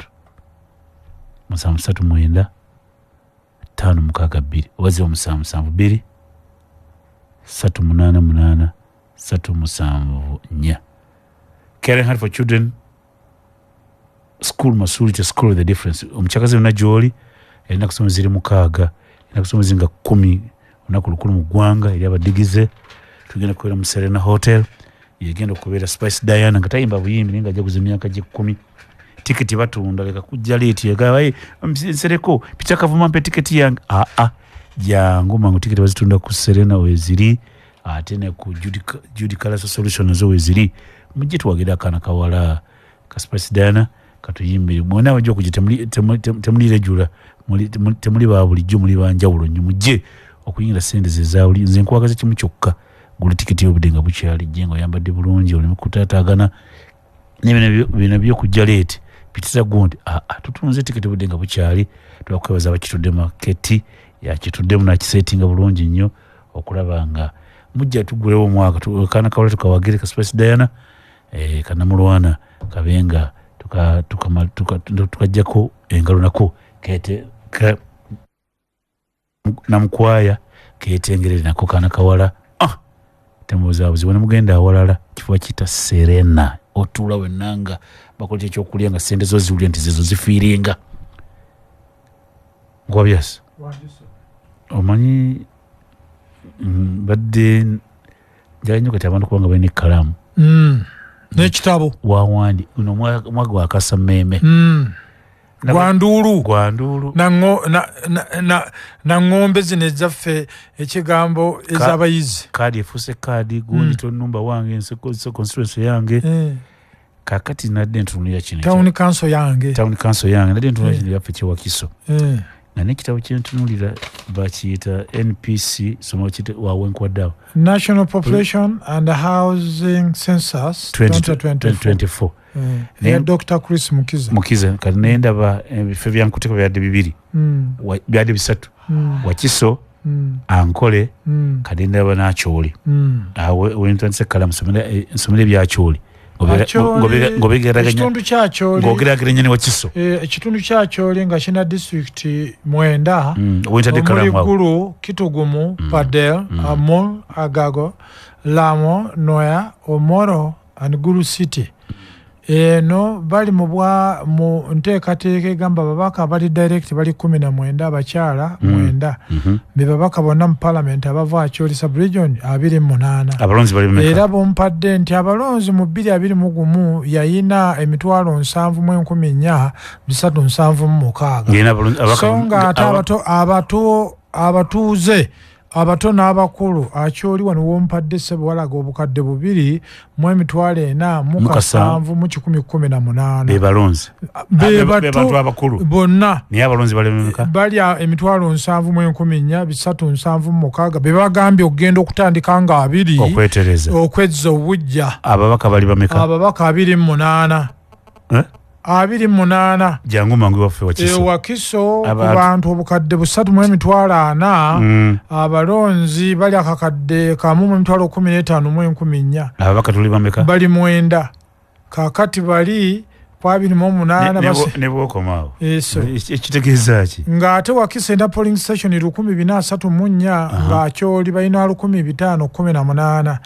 739 562 oba 0772 388 374. Caring Heart for Children School Masuliita, school of the difference. Omukyakazi yonna gy'oli, erina kusoma ziri 6, erina kusoma zinga 10. Olunaku lukulu mu ggwanga eri abadigize. Tugenda kubeera mu Serena Hotel, yegenda okubeera Spice Diana nga tayimba buyimbi naye nga ajaguza emyaka gy'ekkumi. Tiketi batunda, leka kujja late yagamba nsereko Peter Kavuma mpe tiketi yange. Aa, jangu mangu, tiketi bazitunda ku Serena weziri, ate ne ku Judy Kalasa Solution nazo weziri. Mujje tuwagire akaana kawala ka Spice Diana katuyimbire. Mwena abajja okujja temuli regular, temuli ba bulijjo, muli banjawulo nnyo. Mujje okuyingira sente zezawuli. Nze nkwagaza kimu kyokka, gula tiketi y'obudde nga bukyali, jje nga oyambadde bulungi oleme kutaataagana nebino bino byokujja late pitira gundi. Aa, tutunze tiketi budde nga bukyali. Twakwebaza abakituddemu, maketi yakituddemu nakisetinga bulungi nnyo okulaba nga mujja tugulewo omwaka. Akaana kawala tukawagire ka Spice Diana, kanamulwana kabenga tukajjako engalo nako kete namukwaya ketengerere nako kaana kawala. Ah, temubuzaabuzi bwe mugenda awalala, kifo kiyita Serena, otuula wenna nga bakola ekyokulya nga sente zo ziwulira nti zezo zifiiringa nkwabyasa. Omanyi badde njala nnyo kati abantu kubanga balina ekkalaamu n'ekitabo wawandi guno omwaka gwakasa mmeeme. Gwanduulu. Gwanduulu. Na ŋŋombe zino ezaffe ekigambo ez'abayizi. Kaadi efuuse kaadi gundi tonumba wange constituency yange. Kakati nadde ntunulira kino town council yange. Town council yange. Nadde ntunulira kino yaffe kyewakiso nga n'ekitabo kyentunulira bakiyita NPC soma kiyita wawenkwadde awo. National Population and Housing Census 2024. 2024. Eya Dr. Chris Mukiza. Mukiza, kati nendaba ebifo byankuteko byadde bibiri. Byadde bisatu. Wakiso, Ankole, kati ndaba n'Acholi. Awo wentandise kalamu nsomera eby'Acholi. Ekitundu ky'Acholi ng'ogeraageranya ne Wakiso. Ekitundu ky'Acholi nga kina disitulikiti 9, omuli Gulu, Kitugumu, Padel, Amol, Agago, Lamo, Noya, Omoro and Gulu City. Eno bali mu nteekateeka egamba ababaka abali direct bali 19, abakyala 9. Be babaka bonna mu parliament abava Acholi sub-region 28. Abalonzi bali bameka? Era bompadde nti abalonzi mu 2021 yayina 7,437. So nga ate abatuuze abato n'abakulu Acholi wano wompadde ssebo walaga obukadde 2 mu 4,700 mu 118. Be balonzi. Be bantu abakulu bonna. Naye abalonzi bali bameka? Bali 7,476. Be bagambye okugenda okutandika nga 2 okwetereza, okwezza obujja. Ababaka bali bameka? Ababaka 28. 28. Jangu mangu waffe Wakiso. Wakiso ku bantu obukadde 3 mu 40,000, abalonzi bali akakadde 1 mu 15,400. Ababaka tuli bameka? Bali 9. Kaakati bali ku 28 ne bw'okomaawo. Ekitegeeza ki? Ng'ate Wakiso erina polling station 1434, ng'Acholi balina 1518.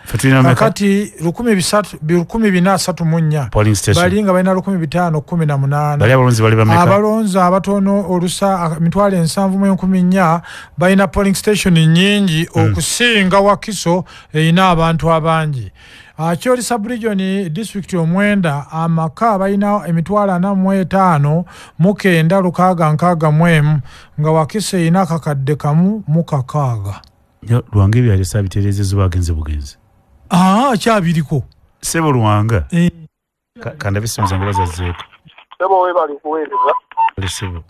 Kakati 1434 bali nga balina 1518. Bali abalonzi bali bameka? Abalonzi abatono olusa 70,400 balina polling station nnyingi okusinga Wakiso erina abantu abangi. Acholi sub-region district 9, amaka balina 45,9 661, nga Wakiso erina akakadde 1,600. Lwanga ebyalesa bitereezezza bagenze bugenzi. Kyabiriko. Ssebo Lwanga. Kandabe essimu zange bazazzeeko. Ssebo weebale kuweereza. Ssebo.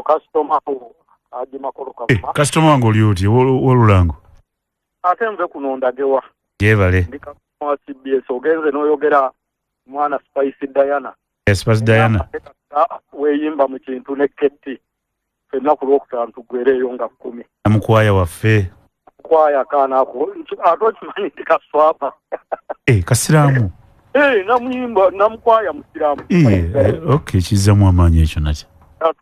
Kasitoma Haji Makolo Kavuma. Kasitoma wange oli otya w'Olulango? Ate nve kuno ndagewa. Gyebale. Ndi kasitoma wa CBS, ogenze n'oyogera mwana Spice Diana. Spice Diana. Weeyimba mu kintu ne Ketti. Ffenna ku Lwokutaano tuggwereeyo nga 10. Namukwaya waffe. Kwaya akaana ako ate okimanyi nti kaswaba. Kasiraamu. Namuyimba namukwaya musiraamu. Okay, kizzamu amaanyi ekyo nakyo.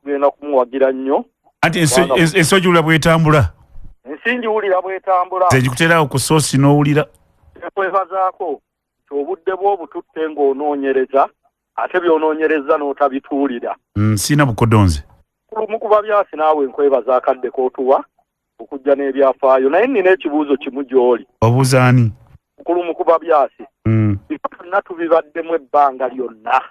Tugenda kumuwagira nnyo. Anti ensi ogiwulira bw'etambula. Ensi ngiwulira bw'etambula. Nze ngikuteerawo ku soosi n'owulira. Nkwebazaako nti obudde bwo obututte ng'onoonyereza, ate by'onoonyereza n'otabituulira. Sirina bukoddo nze. Mukuba byasi naawe nkwebaza akadde k'otuwa okujja n'ebyafaayo, naye nnina ekibuuzo kimu gy'oli. Obuuza ani? Mukulu Mukuba Byasi. Bifo byonna tubibaddemu ebbanga lyonna,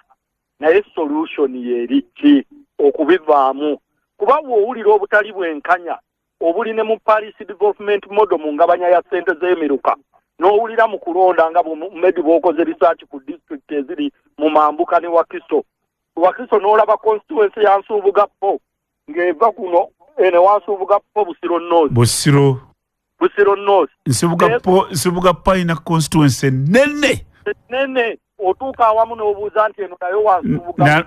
naye solution y'eri ki okubivaamu? Kuba bw'owulira obutali bwenkanya obuli ne mu Paris Development Model mu ngabanya ya ssente z'emiruka, n'owulira mu kulonda nga maybe bw'okoze research ku district eziri mu Mambuka ne Wakiso. Wakiso n'olaba constituency ya Nsubuga Po ng'eva kuno eno Wansubuga Po Busiro North. Busiro North. Nsubuga Po alina constituency nene. Nene otuuka awamu n'obuuza nti eno nayo Wansubuga.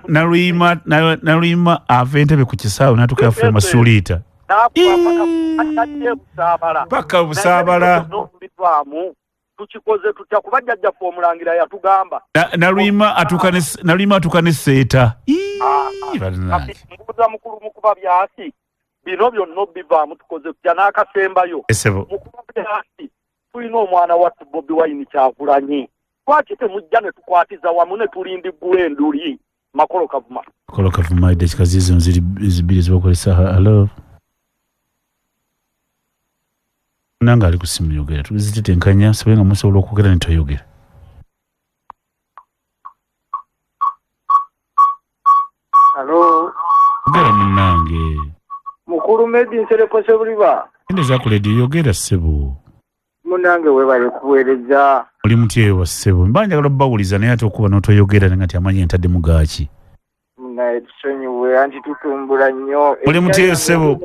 Naluyima ava Entebbe ku kisaawe n'atuuka yaffe e Masuliita. N'akuba paka Paka Busaabala. Tukikoze tutya kuba jjajjaffe omulangira yatugamba. Naluyima atuuka ne Seeta. Mbuuza mukulu Mukuba Byasi, bino byonna bivaamu tukoze tutya n'akasembayo. Mukuba Byasi, tulina omwana wattu Bobi Wine Kyagulanyi. Lwaki temujja ne tukwatiza wamu ne tulindiggula enduli? Makolo Kavuma. Makolo Kavuma, eddakiika ziizo ziri zibiri zibakozesa. Hello. Nange ali ku ssimu yogera, tuzitetenkanya sabe nga musobola okwogera ne toyogera. Hello. Yogera munnange. Mukulu Medi Nsereko Ssebuliba. Endeza ku leediyo yogera ssebo. Munnange weebale kuweereza. Oli mutya eyo wa ssebo? Mba njagala obbawuliza naye ate okuba n'otoyogera nga nti amanyi ntaddemu gaaki. Munnaye tusonyiwe anti tutumbula nnyo. Oli mutya eyo ssebo?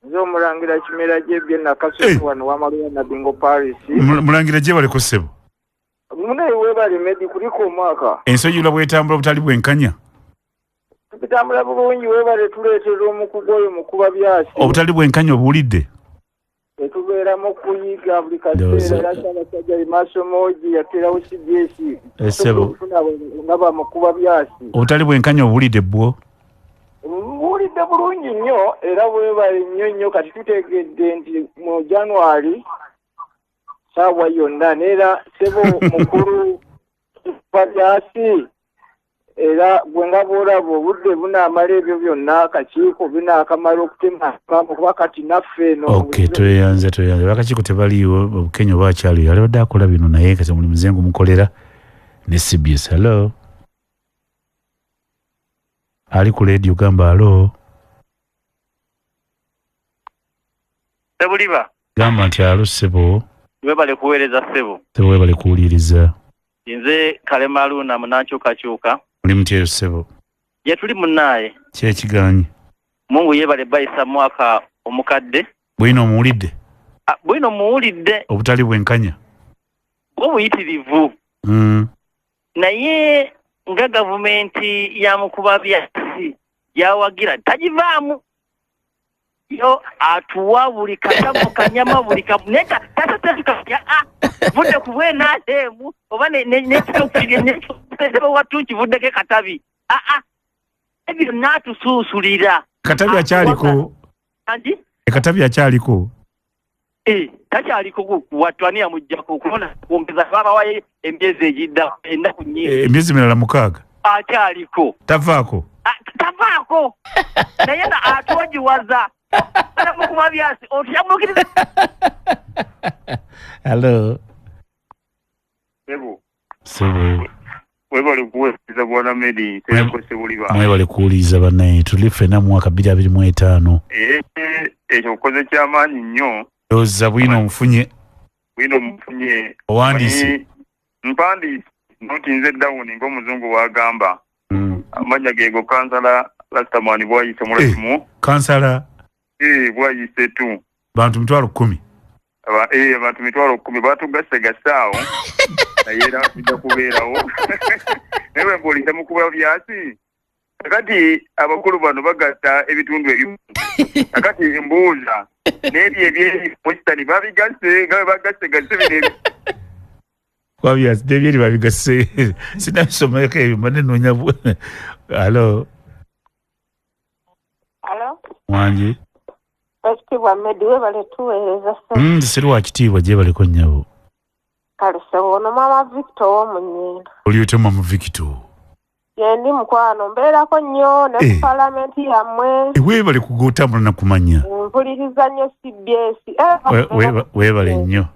Nze omulangira Kimera Gyebye Nakasuku wano Wamaluya Nabingo Paris. Mulangira gye baleko ssebo. Munaye weebale Medi, kuliko omwaka. Ensi oyula bwetambula obutali bwenkanya? Tutambula bulungi, weebale tuleetera omukugu oyo Mukuba Byasi. Obutali bwenkanya obuwulidde? Tetubeeramu okuyiga buli kaseera, era Ssaabasajja ali maaso moogi yateerawo CBS. Ssebo. Nga bamukuba byasi. Obutali bwenkanya obuwulidde bwo? Mbuwulidde bulungi nnyo era bwebale nnyo nnyo. Kati tutegedde nti mu January ssaawa yonna, neera ssebo mukulu Byasi, era gwe nga bw'olaba obudde bunaamala ebyo byonna akakiiko binaakamala okutema kuba kati naffe eno. Okay, tweyanze. Abakakiiko tebaliiwo, Bukenya oba akyaliyo alibadde akola bino, naye kati omulimu nze ngumukolera ne CBS. Hello, ali ku leediyo, gamba alo. Sebuliba. Gamba nti alo ssebo. Webale kuweereza ssebo. Ssebo webale kuwuliriza. Nze Kalema Aluna munankyukakyuka. Muli mutya ssebo? Ye tuli munnaaye. Ki ekigaanyi? Mungu yeebale bayisa mwaka omukadde. Bwino omuwulidde? Bwino muwulidde. Obutali bwenkanya? Bwo buyitirivu. Naye nga gavumenti ya Mukuba Byasi yawagira tagivaamu. Yo atuwa buli katamu kanyama buli kamu naye tata vudde ku bwenaatemu oba nekitokirye kivuddeko katabi ebyo naatusuusulira. Katabi akyaliko? Angi? Katabi akyaliko? Takyaliko wattu ani yamuggyako okubona kwongeza babawayo emyezi egidda ennaku nnyingi. Emyezi mirala 6. Akyaliko. Tavaako? Tavaako. Naye nga atwogiwaza. Mukuba Byasi otyamukiriza. Hello. Sebo. Sebo. Webale kuweereza bwana Medi, Nsereko Sebuliba. Mwebale kuwuliriza bannaye, tuli ffenna mu mwaka 2025. Ekyo okoze kyamaanyi nnyo. Ndowooza bwino omufunye. Bwino omufunye. Owandiise. Mpandiise, noti nze down ng'omuzungu bw'agamba. Amannya geego Kansala Rastaman Bwayise Mulakimu. Kansala? Bwayise tu. Bantu 10,000. Abantu 10,000 batugasegasse awo. Naye era tujja kubeerawo. Naye bwe mbuulira Mukuba Byasi, kakati abakulu bano bagatta ebitundu ebimu. Kakati mbuuza n'ebyo ebyeri Western babigasse nga bwe bagassegase bino ebi. Kwabyasi n'ebyeri babigasse. Sinabisomeko ebyo mbadde nnoonya. Alo. Alo. Wangi. Ekitiibwa Medi, webale tuweereza. Nze siri wa kitiibwa, gyebaleko nnyabo. Kale ssebo, ono maama Victor ow'omunyindo. Oli otya maama Victor? Ye ndi mukwano, mbeerako nnyo ne ku paalamenti yammwe. Weebale kugotambula na kumanya. Mpuliriza nnyo CBS. Weebale nnyo.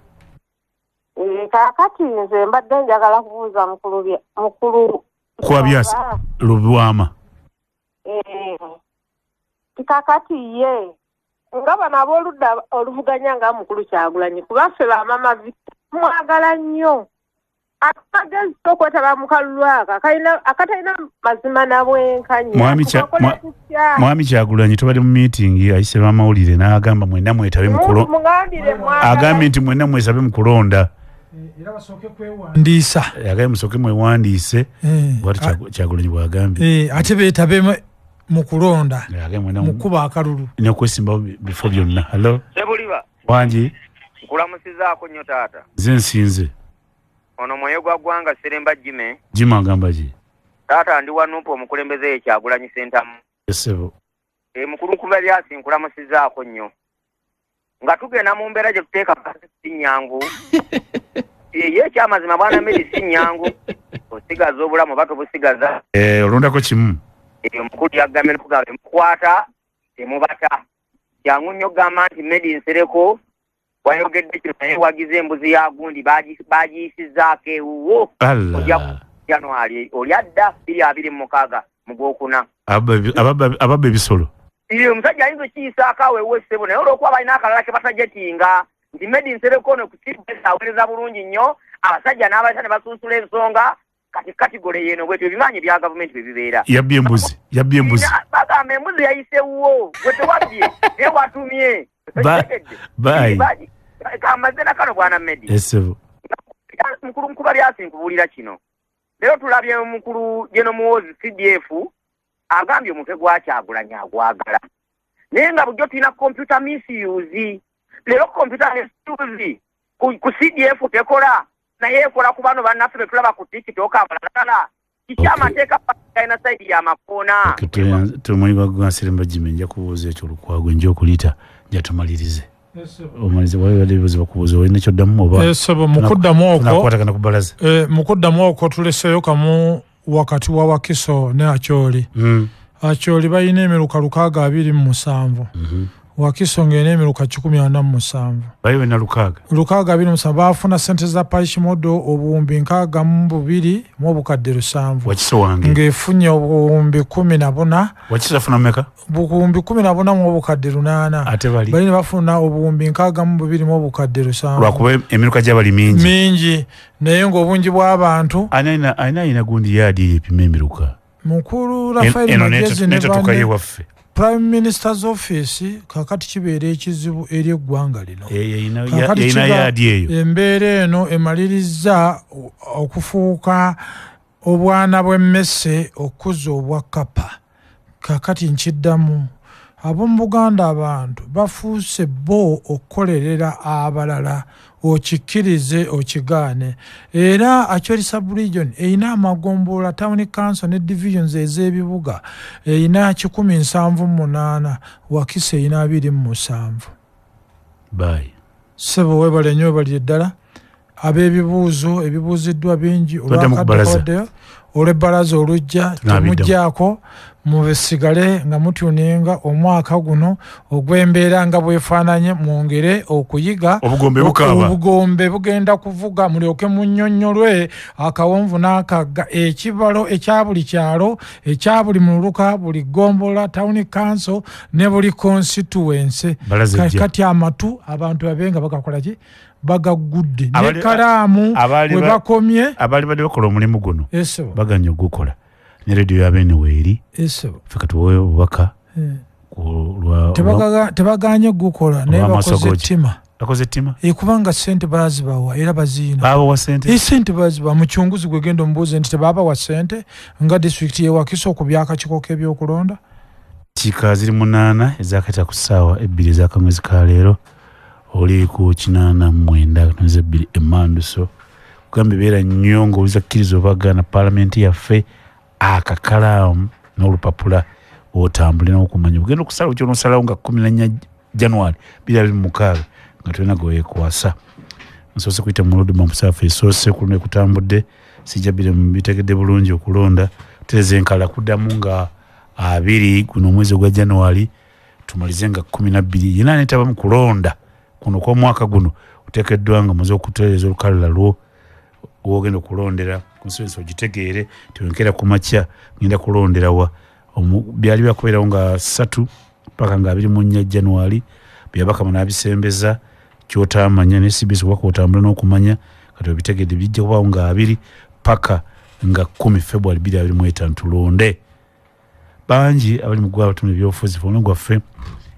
Kaakati nze mbadde njagala kubuuza mukulu Mukuba Byasi Lubwama. Kaakati ye nga bano ab'oludda oluvuganya nga mukulu Kyagulanyi, kuba ffe bamama Victor tumwagala nnyo. Amagezi okwetaba mu kalulu ako akatalina mazima na bwenkanya. Mwami Kyagulanyi tubadde mu meeting ayise bamawulire n'agamba mwenna mwetabe mu kulonda. Agambye nti mwenna mwetabe mu kulonda. Era basooke kwewandiisa. Agambye musooke mwewandiise. Bw'atyo Kyagulanyi bw'agambye. Ate beetabe mu kulonda. Mu kuba akalulu. N'okwesimbawo bifo byonna. Hello. Sebuliba. Wangi. Nkulamusizaako nnyo taata. Nze nsinze. Ono mwoyo gwa ggwanga Seremba Jime. Jime agamba ki? Taata ndi wa Nuupu omukulembeze ye Kyagulanyi Ssentamu. Ssebo. Mukulu Nkuba Byasi nkulamusizaako nnyo. Nga tugenda mu mbeera gye tuteeka si nnyangu. Ye ekyamazima bwana Medi si nnyangu. Osigaza obulamu oba tobusigaza. Olondako kimu. Omukulu yagambye n'okugamba temukwata temubata. Kyangu nnyo okugamba nti Medi Nsereko wayogedde kino naye wagize embuzi ya gundi bagiyisizzaako ewuwo. Ojja January oli adda 2026 mu gwokuna. Ababba ebisolo. Omusajja ayinza okukiyisaako awo ewuwe ssebo, naye olw'okuba balina akalala ke batajetinga nti Medi Nsereko ono ku CBS aweereza bulungi nnyo, abasajja n'abaleta ne basunsula ensonga. Kati katigole yeno bwetyo ebimanyi bya gavumenti bwe bibeera. Yabbye embuzi, yabbye embuzi. Bagamba embuzi yayisewo, gwe tewabbye, naye watumye. Bye. Kamaze na kano bwana Medi. Ssebo. Mukulu Nkuba Byasi, nkubuulira kino. Leero tulabye mukulu General Muhoozi CDF agambye omutwe gwa Kyagulanyi agwagala, naye nga bulijjo tulina computer misuse. Leero computer misuse ku CDF tekola, naye ekola ku bano bannaffe be tulaba ku TikTok abalala. Kiki amateeka galina side y'amakoona? Tumuyiga gwansiremba Jimmy, nja kubuuza ekyo Lukwago, nja okuliyita, nja tumalirize. Omalize, waliwo ebibuuzo bakubuuza, olina kyoddamu oba? Sebo, mukuddamu okwo Tunakwatagana ku bbalaza. Mukuddamu okwo tuleseeyo kamu wakati wa Wakiso ne Acholi. Acholi balina emiruka 627. Wakiso ng'erina emiruka 147. Bali bena 6. 627 baafuna ssente za parish model 62,700. Wakiso wange. Ng'efunye 14,000. Wakiso afuna mmeka? 14,800. Ate bali? Bali ne bafuna 62,700. Lwakuba emiruka gy'abali mingi. Mingi, naye ng'obungi bw'abantu. Ani alina gundi yaadi epima emiruka? Mukulu Raphael Magyezi ne Netutuukayo ewaffe. Prime Minister's office kakati kibeera ekizibu eri eggwanga lino. Kakati Yeyina yaadi eyo. Embeera eno emaliriza okufuuka obwana bw'emmese okuza obwa kkapa. Kakati nkiddamu, ab'omu Buganda abantu bafuuse bo okukolerera abalala, okikkirize okigaane. Era Acholi sub-region erina amagombolola, town council ne divisions ez'ebibuga erina 178, Wakiso erina 27. Bye. Ssebo weebale nnyo, weebalire ddala. Ab'ebibuuzo ebibuuziddwa bingi, Tudde mu olwakadde bbalaza. kawaddeyo, olw'ebbalaza olujja Tunaabiddamu. Temuggyako, musigale nga mutuninga omwaka guno ogw'embeera nga bwefaananye, mwongere okuyiga. Obugombe bukaaba. Obugombe bugenda kuvuga, mulyoke munnyonnyolwe akawonvu n'akagga, ekibalo ekya buli kyalo, ekya buli muluka, buli ggombolola, town council ne buli constituency. Balaza ejja. Kati amatu abantu babe nga bagakola ki? Bagaggudde. N'ekkalaamu we bakomye. Abaali badde bakola omulimu guno Esebo. baganye ogukola. Ne rediyo ya Beene weeri. Esebo. Ffe katuweeyo obubaka ku Tebagaanye gukola, naye olw'amaaso bakoze googi. ettima. Bakoze ettima? Kubanga ssente baazibawa era baziina. Baabawa ssente? Ssente baazibawa. Mukyunguzi gwe genda omubuuze nti tebaabawa ssente nga disitulikiti y'e Wakiso ku by'akakiiko k'ebyokulonda. Dakiika ziri 8 ezakayita ku ssaawa 2 ez'akamwezi ka leero, oli ku 89.2 Emmanduso. Kugamba ebeera nnyo ng'oyinza kkiriza oba gaana paalamenti yaffe, akakalaamu n'olupapula otambule n'okumanya ogenda okusalawo ky'onoosalawo nga 14 January 2026 nga tolina gwe weekwasa. Nsoose kuyita mu Lodoma Musaafu esoose ku luno ekutambudde, sijja bbiri bitegedde bulungi okulonda tereza enkala kuddamu nga 2 guno omwezi ogwa January, tumalize nga 12. Yenna aneetaba mu kulonda kuno kw'omwaka guno oteekeddwa nga omaze okutereeza olukalala lwo w'ogenda okulondera, constituency ogitegeere nti wenkeera ku makya ngenda kulondera wa. Byali byakubeerawo nga 3 paka nga 24 January, Byabakama n'abisembeza ky'otaamanya ne CBS obubaka otambula n'okumanya kati obitegedde bijja kubaawo nga 2 paka nga 10 February 2025 tulonde. Bangi abali mu ggwanga abatunda ebyobufuzi, ffe gwaffe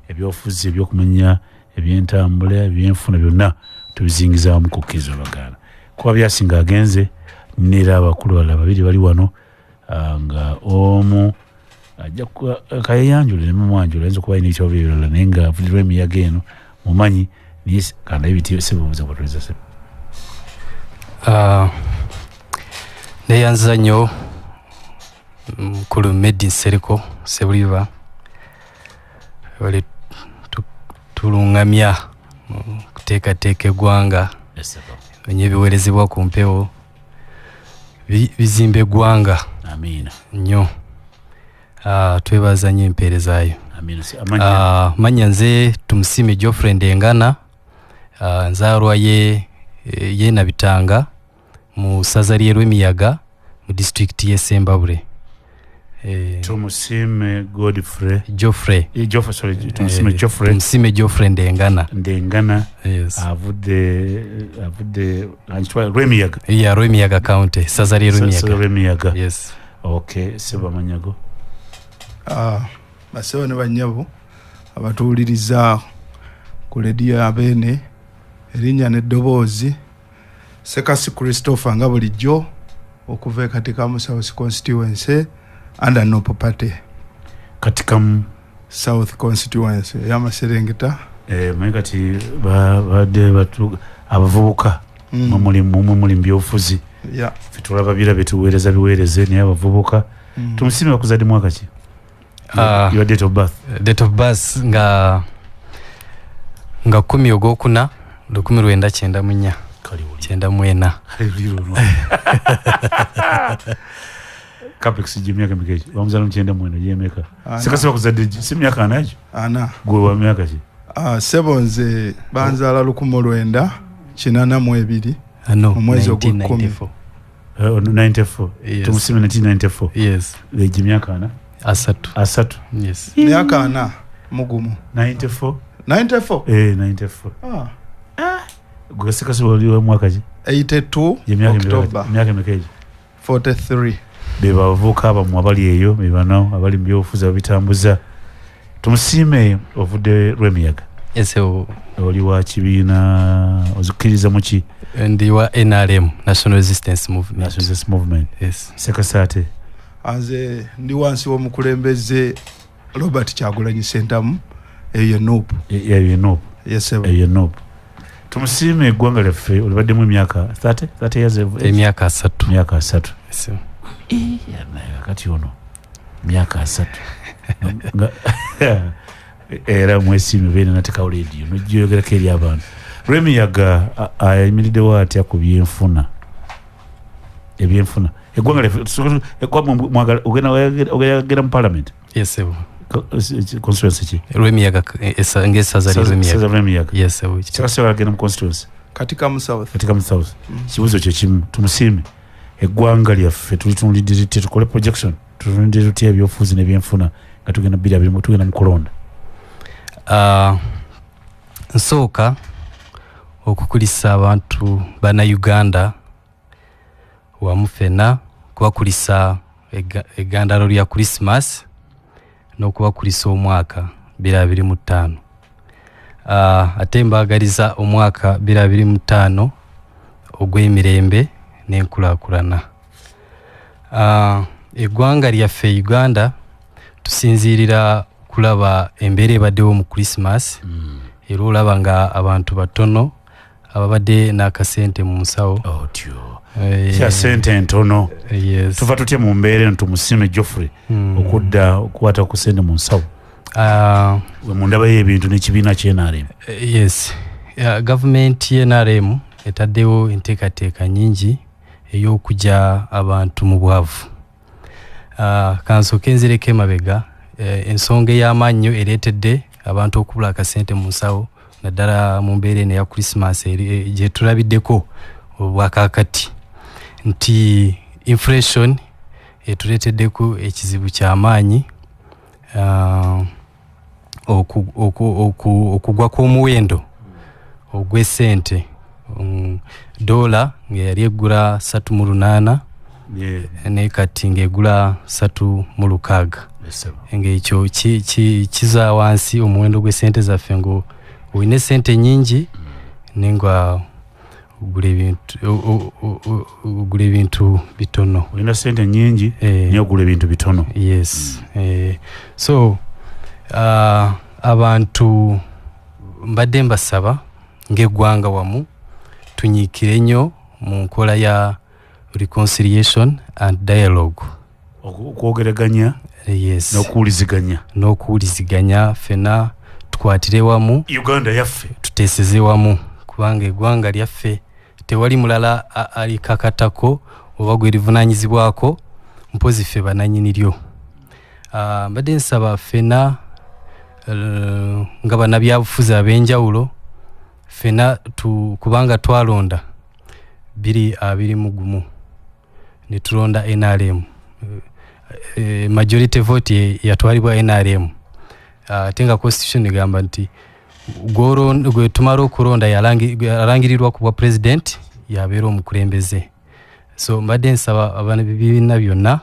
ebyobufuzi, ebyokumanya, ebyentambula, ebyenfuna byonna tubizingizaamu kukkiriza abagaana. Kuba byasinga agenze neera abakulu balala babiri bali wano, nga omu ajja kayeyanjula ne mumwanjula, ayinza okuba alina ekyoba ebirala naye nga avudirwa emiyaga eno mumanyi, naye kandabe biti sebuuza bw'atuliza sebo. Neeyanza nnyo mukulu Medi Nsereko Ssebuliba wali tulungamya mu kuteekateeka eggwanga, enye ebiweerezebwa ku mpewo bizimba eggwanga. Amiina. Nnyo. Twebaza nnyo empeerezaayo. Amiina. Amannya? Mannya nze Tumusiime Geoffrey Ndengana, nzaalwa ye Nabitanga mu ssaza ly'e Lwemiyaga mu disitulikiti y'e Ssembabule. Tumusiime Godfrey. Geoffrey. Geoffrey, sorry, Tumusiime Geoffrey. Tumusiime Geoffrey Ndengana. Ndengana. Yes. Avudde Lwemiyaga. Yeah, Lwemiyaga County, ssaza ly'e Lwemiyaga. Ssaza Lwemiyaga. Yes. Okay, sebo amanyago. Basebo ne bannyabo abatuwuliriza ku lediyo Abeene, erinnya n'eddoboozi Sekasi Christopher nga bulijjo okuva e Katikamu South Constituency under NUP Party. Katikamu South Constituency ey'amaserengeta. Manyi kati badde abavubuka mwe muli mu byobufuzi. Ffe tulaba bira byetuweereza biweereze, naye abavubuka. Tumusiime, bakuzadde mwaka ki? Your date of birth. Date of birth nga 10 Ogwokuna 1994. 94. Capex gy'emyaka emeka egyo? Bamuzaala mu 94, gy'emeka? Sekasi bakuzadde si myaka ana egyo? Ana. Gwe wa myaka ki? Ssebo nze banzaala 1982 mu mwezi ogw'ekkumi. 94. Tumusiime 1994. Yes. Egyo myaka ana? Asatu. Asatu. Yes. Myaka ana mugumu. 94. 94? 94. Gwe Sekasi wali wa mwaka ki? 82 October. Myaka emeka egyo? 43. Be bavubuka abamu abali eyo, be bano abali mu byobufuzi ababitambuza. Tumusiime, ovudde Lwemiyaga. Yes. Oli wa kibiina ozikkiriza mu ki? Ndi wa NRM, National Resistance Movement. National Resistance Movement. Yes. Sekasi ate? Nze ndi wansi w'omukulembeze Robert Kyagulanyi Ssentamu, eyo NUP. Eyo NUP. Yes. Eyo NUP. Tumusiime, eggwanga lyaffe olibaddemu emyaka 30 30 years of age? Emyaka 30. Emyaka 30. Yes. Kati ono myaka 30 era mwesiime beene natekawo leediyo nojjoyogerako eri abantu. Lwemiyaga ayimiriddewo atya ku byenfuna? Ebyenfuna eggwanga lyaffe, ogenda mu parliament? Yes. Constituency ki? Lwemiyaga, ng'essaza ly'Lwemiyaga. Lwemiyaga. Yes. Sekasi agenda mu constituency? Katikamu South. Katikamu South. Kibuuzo kye kimu. Tumusiime, eggwanga lyaffe tulitunulidde tutya? Tukole projection, tutunulidde tutya ebyobufuzi n'ebyenfuna nga tugenda 2020, tugenda mu kulonda? Nsooka okukulisa abantu bannayuganda wamu ffenna, kubakulisa eggandalo lya Christmas n'okubakulisa omwaka 2025. Ate mbaagaliza omwaka 2025 ogw'emirembe n'enkulaakulana. Eggwanga lyaffe Uganda tusinziirira kulaba embeera ebaddewo mu Christmas, era olaba nga abantu batono ababadde n'akasente mu nsawo. Otyo. Kya sente ntono. Yes. Tuva tutya mu mbeera eno, Tumusiime Geoffrey, okudda okukwata ku sente mu nsawo? We mu ndaba y'ebintu n'ekibiina kya NRM. Yes. Gavumenti y'NRM etaddewo enteekateeka nnyingi ey'okujja abantu mu bwavu. Kansooke nzireko emabega, ensonga ey'amaanyi ereetedde abantu okubula akasente mu nsawo, naddala mu mbeera eno eya Christmas gye tulabiddeko obwakaakati, nti inflation etuleeteddeko ekizibu ky'amaanyi, okugwa kw'omuwendo ogw'essente. Dola ng'eyali egula 38 naye kati ng'egula 36, ng'ekyo kiza wansi omuwendo gw'essente zaffe, ngo olina essente nnyingi naye nga ogula ebintu bitono. Olina ssente nnyingi naye ogula ebintu bitono. Yes. So abantu mbadde mbasaba ng'eggwanga wamu tunyiikire nnyo mu nkola ya reconciliation and dialogue. Okwogeraganya. Yes. N'okuwuliziganya. N'okuwuliziganya, ffenna tukwatire wamu. Uganda yaffe. Tuteeseze wamu, kubanga eggwanga lyaffe tewali mulala alikakatako oba gwe livunaanyizibwako mpozi ffe bannannyini lyo. Mbadde nsaba ffenna nga bannabyabufuzi ab'enjawulo ffenna, kubanga twalonda 2021 ne tulonda NRM. Majority vote yatwalibwa NRM. Ate nga constitution egamba nti gwe tumala okulonda yalangirirwa ku bwa president yabeera omukulembeze. So mbadde nsaba abannabibiina byonna,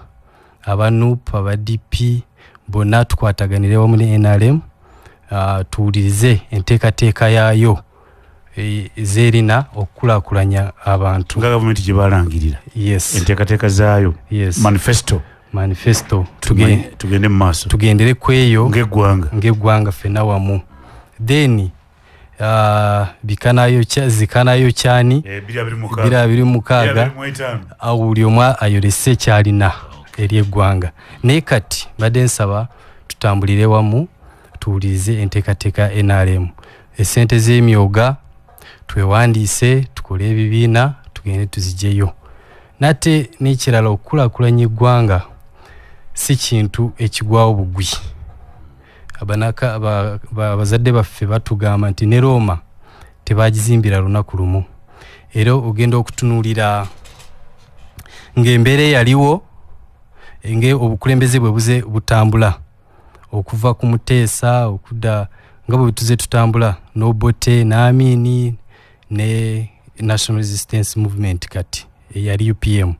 aba NUP, aba DP, bonna tukwataganire wamu ne NRM, tuwulirize enteekateeka yaayo zerina okukulaakulanya abantu nga gavumenti gye balangirira. Yes. Enteekateeka zaayo. Yes. Manifesto tugende mu maaso, tugendere kweyo ng'eggwanga ffenna wamu. Then zikanayo kyani 2026 awo buli omu ayolese kyalina eri eggwanga. Naye kati mbadde nsaba tutambulire wamu, tuwulirize enteekateeka ya NRM, esente z'emyoga twewandiise, tukole ebibiina, tugende tuziggyeyo. Nate n'ekirala, okukulaakulanya eggwanga si kintu ekigwawo bugwi. Abazadde baffe batugamba nti ne Roma tebagizimbira lunaku lumu. Era ogenda okutunuulira ng'embeera eyaliwo, obukulembeze bwe buze butambula okuva ku Muteesa okudda nga bwe tuze tutambula n'Obote n'Amini ne National Resistance Movement, kati eyali UPM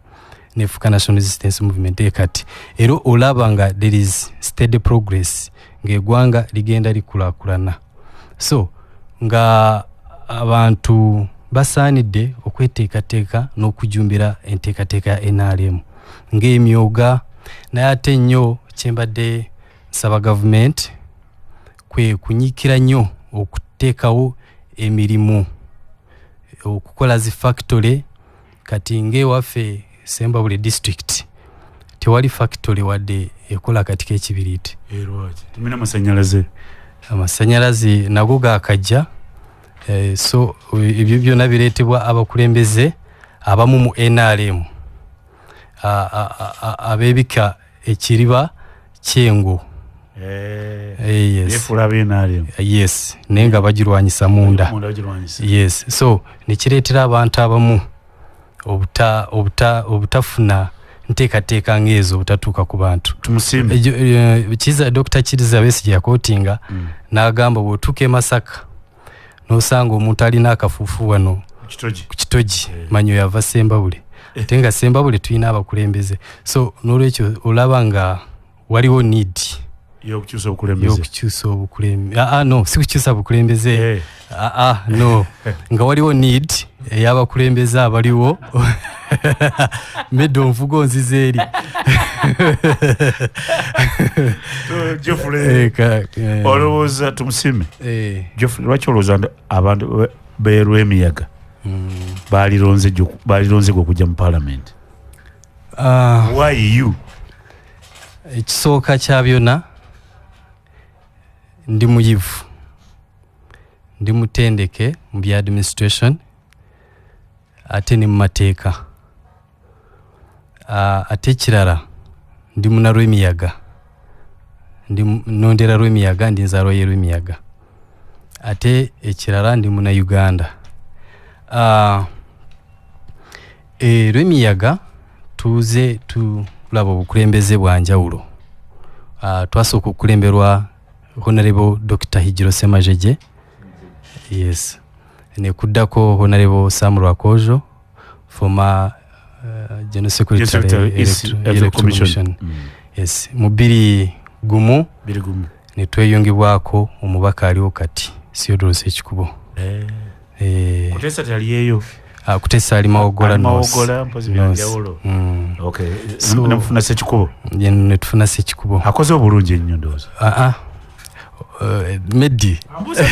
nefuka National Resistance Movement kati. Era olaba nga there is steady progress, ng'eggwanga ligenda likulaakulana. So nga abantu basaanidde okweteekateeka n'okujumbira enteekateeka ya NRM ng'emyoga. Naye ate nnyo kyembadde nsaba gavumenti kwe kunyiikira nnyo okuteekawo emirimu, okukola zi factory. Kati ng'ewaffe Sembabule district tewali factory wadde ekola kati k'ekibiriiti. Tumina amasanyalaze. Amasanyalaze nago gakajja. So ebyo byonna bireetebwa abakulembeze abamu mu NRM ab'ebika ekiriba kyengo. Yes. Yes, naye nga bagirwanyisa munda. Yes, so nekireetera abantu abamu obutafuna nteekateeka ng'ezo, obutatuuka ku bantu. Dr. Kizza Besigye yakootinga n'agamba bw'otuuka e Masaka n'osanga omuntu alina akafuufu wano ku kitogi, manyo yava Sembabule, ate nga Sembabule tulina abakulembeze. So n'olwekyo olaba nga waliwo need y'okukyusa obukulembeze. No, si kukyusa bukulembeze. No, nga waliwo need ey'abakulembeze abaliwo. Meddo nvuga onziza eri. Geoffrey, olowooza tumusime. Geoffrey, lwaki olowooza abantu b'erwemiyaga balironze gwe okujja mu parliament? Why you? Ekisooka kya byonna, ndi muyivu, ndi mutendeke mu bya administration ate ne mu mateeka. Ate ekirala ndi munalwemiyaga, ndi nondera lwemiyaga, ndi nzaalwa y'e Lwemiyaga. Ate ekirala ndi Munnayuganda. Lwemiyaga tuze tulaba obukulembeze bwa njawulo. Twasooka okukulemberwa Honorable Dr. Higiro Semajeje. Yes. Nekuddako Honorable Sam Rwakojo, former General Secretary Electoral Commission. Yes. Mu 2001 ne tweyongibwako omubaka aliwo kati Theodore Sekikubo. Kutesa taliyeyo. Kutesa ali Mawogola. Mawogola mpozi byanjawulo. Okay. So, namufuna Sekikubo. Ne tufuna Sekikubo. Akoze obulungi ennyo ndowooza. Meddi. Mbuza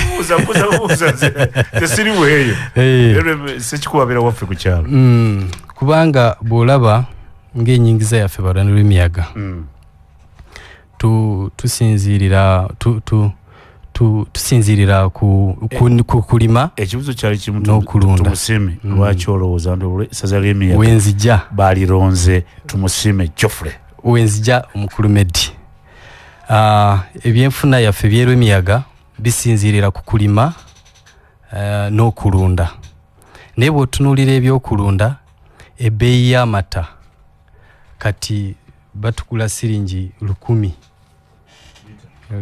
tesiri weeyo. Sekikubo abeera waffe ku kyalo. Kubanga bw'olaba ng'ennyingiza yaffe balwana lw'emiyaga. Tusinziirira tusinziirira ku kulima. Ekibuzo kyali kimu Tumusime, lwaki olowooza nti essaza ly'emiyaga wenzija balironze Tumusime Geoffrey? Wenzija omukulu Meddi. Ebyenfuna yaffe by'erwemiyaga bisinziirira ku kulima n'okulunda. Naye bw'otunuulira ebyokulunda, ebbeeyi y'amata kati batukula siringi 1000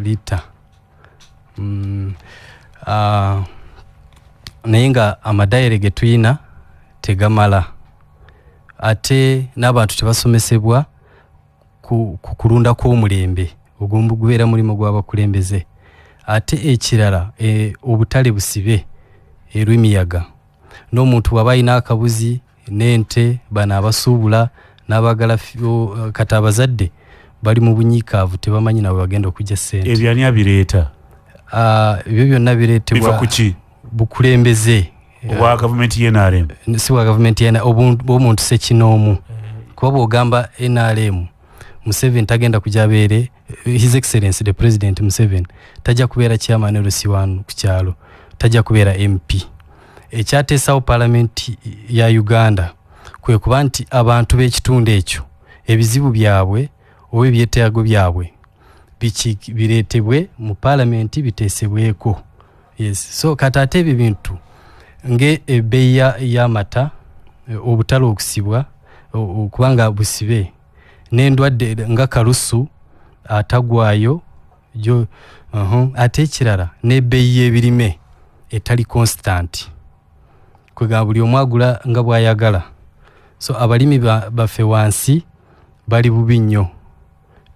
lita. Naye nga amadayire ge tuyina tegamala, ate n'abantu tebasomesebwa ku kulunda kw'omulembe ogwo gubeera mulimu gw'abakulembeze. Ate ekirala obutale busibe, Erwimiyaga n'omuntu bw'aba alina akabuzi n'ente, bano abasuubula n'abagala kati abazadde bali mu bunyiikaavu, tebamanyi nabwe bagenda okujja ssente. Ebyo ani abireeta? Ebyo byonna bireetebwa biva ku ki? Bukulembeze obwa gavumenti y'NRM. Si bwa gavumenti ya bw'omuntu ssekinoomu, kuba bw'ogamba NRM, Museveni tagenda kujja abeere, His Excellency the President Museveni tajja kubeera chairman LC1 ku kyalo, tajja kubeera MP. Ekyateesawo palamenti ya Uganda kwe kuba nti abantu b'ekitundu ekyo ebizibu byabwe oba ebyetaago byabwe bireetebwe mu palamenti biteesebweko. Yes. So kati ate ebyo bintu ng'ebbeeyi y'amata, obutale okusibwa, okubanga busibe, n'endwadde nga kalusu atagwayo jo, ate ekirala n'ebbeeyi y'ebirime etali constant, kwegamba buli omu agula nga bw'ayagala. So abalimi baffe wansi bali bubi nnyo,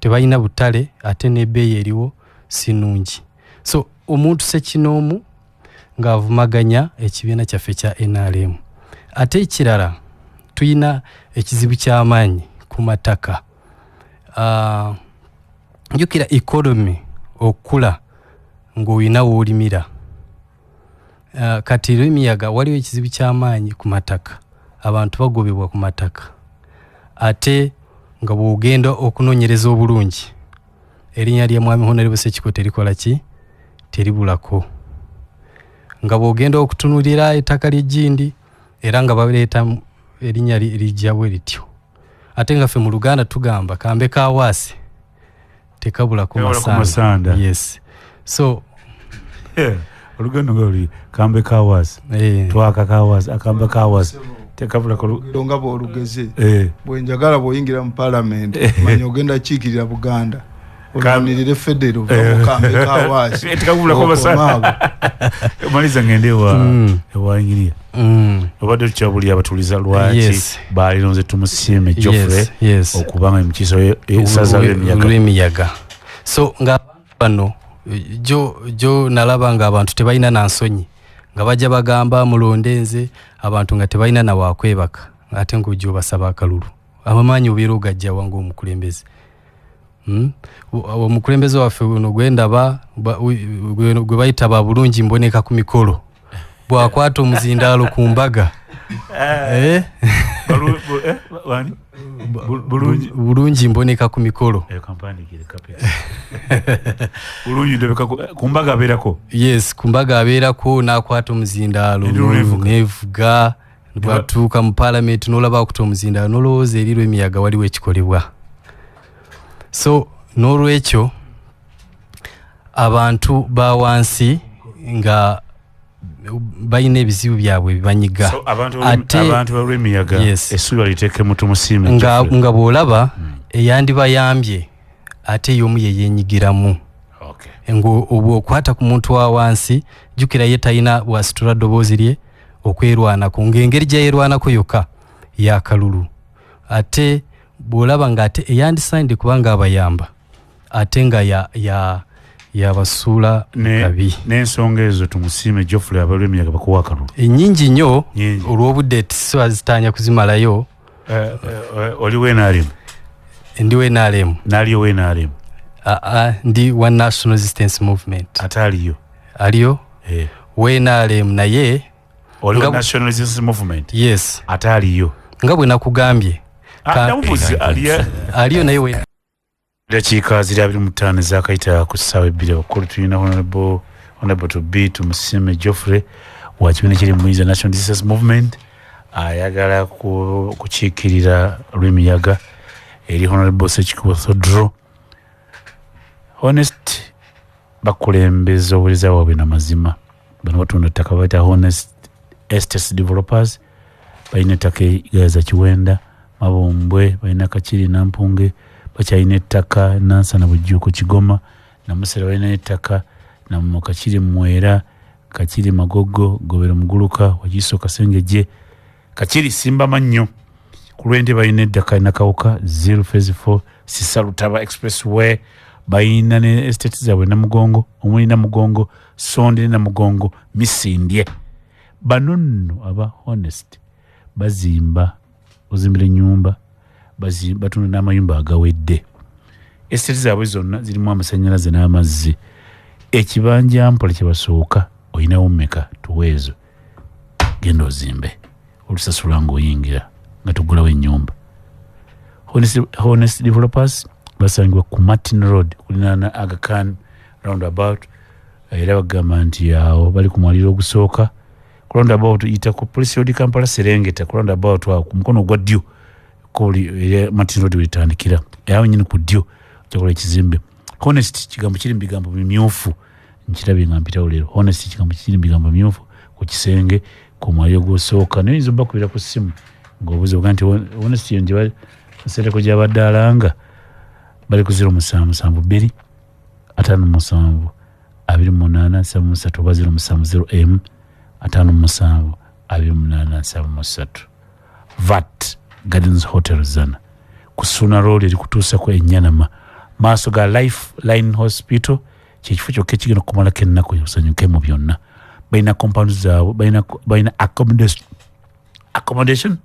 tebalina butale, ate n'ebbeeyi eriwo si nnungi. So omuntu ssekinoomu ng'avumaganya ekibiina kyaffe kya NRM. Ate ekirala tuyina ekizibu ky'amaanyi ku mataka. Jjukira economy okukula ng'olina w'olimira. Kati Lwemiyaga waliwo ekizibu ky'amaanyi ku mataka, abantu bagobebwa ku mataka, ate nga bw'ogenda okunoonyereza obulungi erinnya lya Mwami Honorable Ssekikubo terikola ki, teribulako. Nga bw'ogenda okutunuulira ettaka ly'eggindi era nga baleeta erinnya lijja bwe lityo. Ate nga ffe mu Luganda tugamba kambe ka waasi tekabulako masanda. Yes. So olugendo nga luli kambe ka waasi, twaka ka waasi, akambe ka waasi tekabulako. Nga bw'olugeze bwe njagala bw'oyingira mu palamenti manya ogenda kiikirira Buganda, olwanirire federo kambe ka waasi tekabulako masanda. Maliza ngende ewa engineer. Obadde tukyabulira abatuliza lwaki baalonze Tumusiime Geoffrey okubanga emikiso essaza Lwemiyaga. So nga bano jo nalaba nga abantu tebalina na nsonyi, nga bajja bagamba mulonde nze, abantu nga tebalina na wakwebaka, ate ng'ojja obasaba akalulu. Amaanyi obeera ogajja wa ng'omukulembeze. Omukulembeze waffe ono gwendaba gwe bayita ba bulungi mboneka ku mikolo, bw'akwata omuzindaalo ku mbaga bulungi mboneka ku mikolo. Ku mbaga abeerako. Yes, ku mbaga abeerako n'akwata omuzindaalo nevuga, bw'atuuka mu palamenti n'olaba akuta omuzindaalo n'olowooza eri Lwemiyaga waliwo ekikolebwa. So n'olwekyo abantu ba wansi nga balina ebizibu byabwe bibanyiga. So abantu ba Lwemiyaga essuubi baliteeke mu Tumusiime nga bw'olaba eyandibayambye ate y'omu ye yeenyigiramu. Ng'obw'okwata ku muntu wa wansi, jjukira ye talina bw'asitula ddoboozi lye okwerwanako, ng'engeri gye yeerwanako yokka y'akalulu. Ate bw'olaba ng'ate eyandisaanidde kubanga abayamba ate nga yabasuula kabi. N'ensonga ezo Tumusiime Geoffrey aba Lwemiyaga bakuwa akalulu ennyingi nnyo olw'obudde tisibazitaanya kuzimalayo. Oli wa NRM? Ndi wa NRM. N'aliyo wa NRM? Ndi wa National Resistance Movement. Ate aliyo? Aliyo wa NRM naye. Oli wa National Resistance Movement? Yes. Ate aliyo? Nga bwe nakugambye aliyo naye we. Dakiika ziri 25 zakayita ku ssaawa 2. Abakulu tulina Honorable to be Tumusiime Geoffrey wa kibiina kiri mu National Resistance Movement, ayagala kukiikirira Lwemiyaga eri Honorable Ssekikubo Thodro. Honest bakulembeza obuweereza bwabwe na mazima. Bano batunda ettaka bayita Honest Estates Developers, balina ettaka Gayaza Kiwenda, Mabumbwe, balina Kakiri Nampunge, bakyalina ettaka Nansana Bujjuuko Kigoma, Namusera balina ettaka Kakiri Mwera, Kakiri Magogo, Gobero Muguluka, Wakiso Kasengejje, Kakiri Simba Mannyo. Ku Lwente balina ettaka Nakawuka, 0 Phase 4, Sisa Lutaba Expressway, balina ne estate zaabwe Namugongo, omuli Namugongo, Sonde ne Namugongo, Misindye. Bano nno aba Honest bazimba, ozimbira ennyumba, batunda n'amayumba agawedde. Estate zaabwe zonna zirimu amasannyalaze n'amazzi. Ekibanja mpola kye basooka olinawo mmeka, tuweezo, genda ozimbe, olusasula ng'oyingira nga tugulawo ennyumba. Honest Developers basangibwa ku Martin Road kulinaana Aga Khan roundabout, era bagamba nti awo bali ku mwaliro ogusooka ku roundabout, yita ku Police Road Kampala Serengeta, ku roundabout awo ku mukono ogwa ddyo kuli Martin Road wetandikira, awo nyini ku ddyo kyakola ekizimbe. Honest kigambo kiri mu bigambo bimyufu, nkirabye nga mpitawo leero. Honest kigambo kiri mu bigambo bimyufu ku kisenge ku mwaliro ogusooka. Naye oyinza obbakubira ku ssimu ng'obuuza oga nti Honest yo gye Nsereko gy'abadde alanga, bali ku 0772 57 28 73 oba 070 M 57 28 73. VAT Gardens Hotel Zana ku Suna Road eri kutuusako Ennyanama, maaso ga Life Line Hospital, kyekifo kyokka ekigenda okumalako ennaku osanyuke mu byonna. Balina compound zaabwe, balina accommodation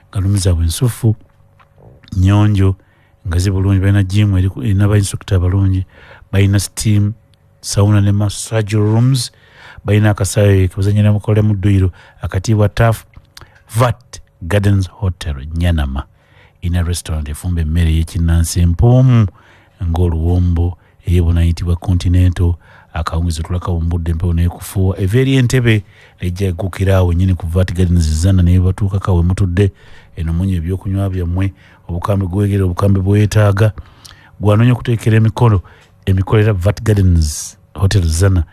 nga lumu zaabwe ensufu nyonjo nga zi bulungi, balina gym erina ba instructor abalungi, balina steam sauna ne massage rooms, balina akasaawe kebazanyira mukolemu dduyiro akatiibwa Taf. VAT Gardens Hotel Nyanama ina restaurant efumba emmere y'ekinnansi empoomu ng'oluwombo eyebona ayitibwa Continental, akawungeezi otulaka bumbudde empewo n'ekufuuwa eva eri Entebe ejja eggukira awo nnyini ku VAT Gardens Zana, naye batuukako we mutudde eno munywa ebyokunywa byammwe, obukambe gwegere obukambe bwetaaga gwanoonya okuteekera emikolo emikolera. VAT Gardens Hotel Zana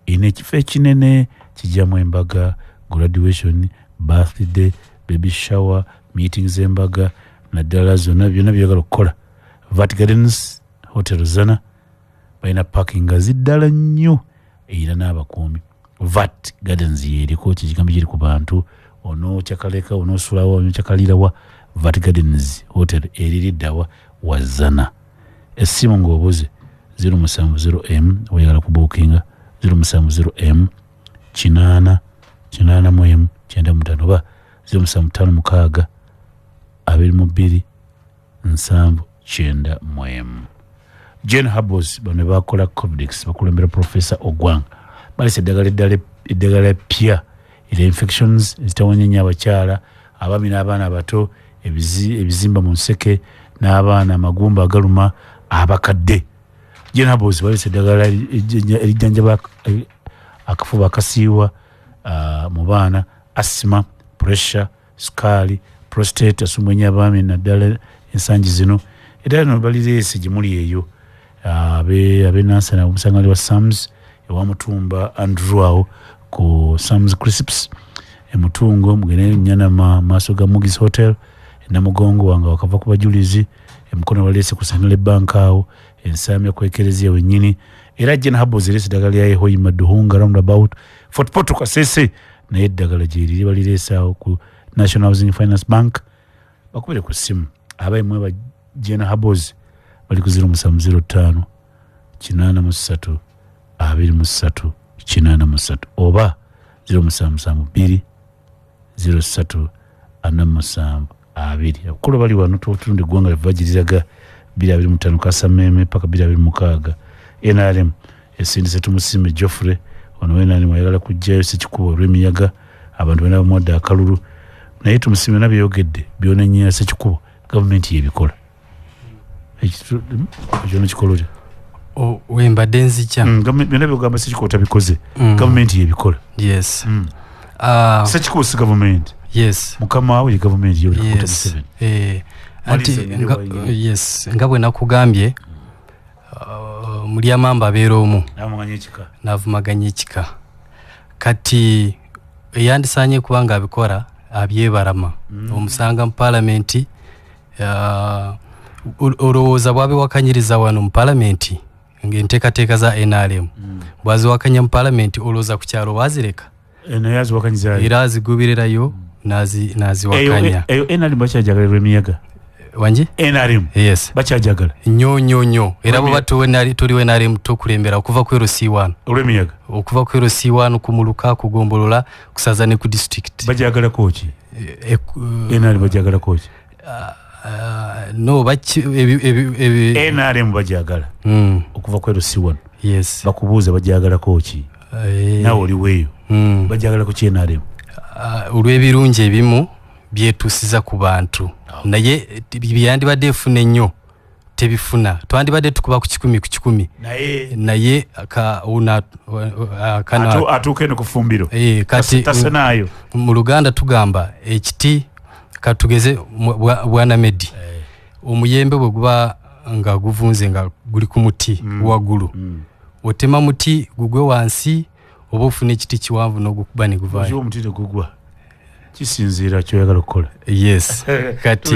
erina ekifo ekinene kijjamu embaga, graduation, birthday, baby shower, meetings embaga naddala zonna byonna byeyagala okukola. VAT Gardens Hotel Zana balina parking nga ziddala nnyo era n'abakuumi. VAT Gardens yeriko kyekigambo kiri ku bantu, onoocakaleka onoosulawa onoocakalirawa. VAT Gardens Hotel eririddawa wazana. Essimu ng'obuze 070 M oyagala kubuukinga 070 M 8 8 M 95 oba 0756 22 7 91. Jane Habos bano bakola Covidex, bakulembera Professor Ogwang, balese eddagala eppya era infections ezitawanya nnyo abakyala, abaami n'abaana abato, ebizimba mu nseke n'abaana, amagumba agaluma abakadde. Jane Habos balese eddagala erijjanjaba akafuba akasiiwa mu baana, asthma, pressure, sukaali, prostate asumwa ennyo abaami naddala ensangi zino. Eddagala lino balireese gye muli eyo abe Nansana, omusangali wa Sams ewa Mutumba Andrew awo ku Sams Crisps emutungo, mugende Nyanama maaso ga Mugis Hotel, Namugongo wange wakava ku bajulizi, emukono baleese ku Sanale Bank awo ensamya ku ekereziya wennyini. Era Jane Habos ereese eddagala lya Ehoima Duhunga roundabout Fort Portal Kasese, naye eddagala gyeriri balireese awo ku National Housing Finance Bank. Bakubire ku ssimu abaimwe ba Jane Habos bali ku 0705 83 23 83 oba 0772 03 47 2. Abakulu bali wano tutunda eggwanga livagiriraga 2025 Kasameme paka 2026. NRM esindise Tumusiime Geoffrey, ono NRM ayagala kujjayo Sekikubo olw'emiyaga, abantu bonna bamuwadde akalulu, naye Tumusiime nabyeyogedde byonenyeera Sekikubo, gavumenti yebikola. Ekyo nekikola otya? Wembadde nzija. Byonna byogamba Sekikubo tabikoze, gavumenti yebikola. Yes. Sekikubo si gavumenti. Yes. Mukama we ye gavumenti. Yes. Anti yes, nga bwe nakugambye, mulyamamba abeera omu n'avumaganya ekika. Kati eyandisaanye kubanga abikola abyebalama, omusanga mu palamenti, olowooza bwabiwakanyiriza wano mu palamenti ng'enteekateeka za NRM, bwaziwakanya mu palamenti, olowooza ku kyalo bazireka? Naye aziwakanyizayo. Era azigubirirayo, naziwakanya. Eyo NRM bakyajagala emiyaga. Wangi? NRM. Yes. Bakyajagala. Nnyo nnyo nnyo. Era bwe tuli NRM tukulembera okuva ku LC1. Olw'emiyaga. Okuva ku LC1 ku muluka, ku gombolola, kusaza ne ku district. Bajagalako ki? NRM bajagalako ki? No, NRM bajagala. Okuva ku LC1. Yes. Bakubuuza bajagalako ki? Nawe oliweeyo. Bajagalako ki NRM? Olw'ebirungi ebimu byetuusiza ku bantu. Naye byandibadde efuna ennyo tebifuna. Twandibadde tukuba ku 100 ku 100. Naye atuuke ne ku ffumbiro. Kati tasenaayo. Mu Luganda tugamba ekiti katugeze Bwana Medi. Omuyembe bwe guba nga guvunze nga guli ku muti waggulu. Otema muti gugwe wansi oba ofuna ekiti kiwanvu n'ogukuba ne guvaayo. Omuti tegugwa. Kisinziira ky'oyagala okukola. Yes. Kati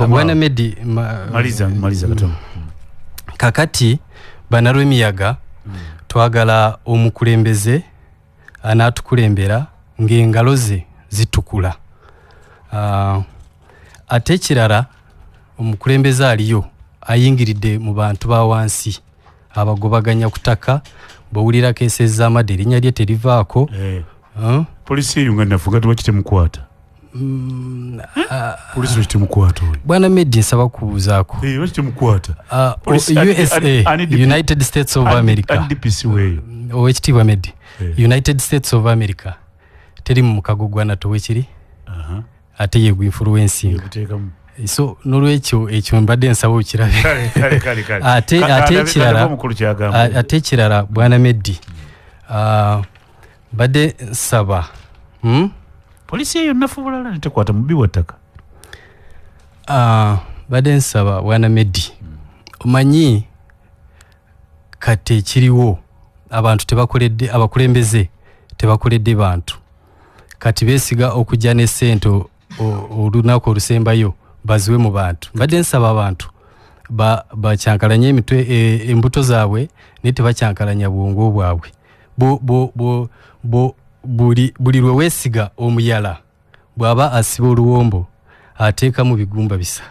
Bwana Medi maliza katono. Kakati bannalwemiyaga twagala omukulembeze anaatukulembera ng'engalo ze zitukula. Ate ekirala omukulembeze aliyo ayingiridde mu bantu ba wansi abagobaganya ku ttaka, bw'owulira keesi ez'amadde erinnya lye terivaako. Polisi eyo nga nafuga lwaki temukwata? Polisi lwaki temukwata oyo? Bwana Medi nsaba kubuuzaako. Lwaki temukwata? USA, United States of America. DPC weeyo. Owekitiibwa Medi. United States of America teri mu mukago gwa NATO wekiri? Ate ye gwinfluencinga. So nolwekyo ekyo mbadde nsaba okirabe. Ate ekirala Bwana Medi, mbadde nsaba polisi eyo nafu bulala netekwata mubbi wa ttaka. Mbadde nsaba Bwana Medi, omanyi kati ekiriwo abantu tebakoledde, abakulembeze tebakoledde bantu. Kati beesiga okujja ne ssente olunaku olusembayo baziwe mu bantu. Mbadde nsaba abantu bakyankalanye emitwe embuto zaabwe naye tebakyankalanya bwongo bwabwe. Buli lwe weesiga omuyala bw'aba asiba oluwombo ateeka mu bigumba bisa.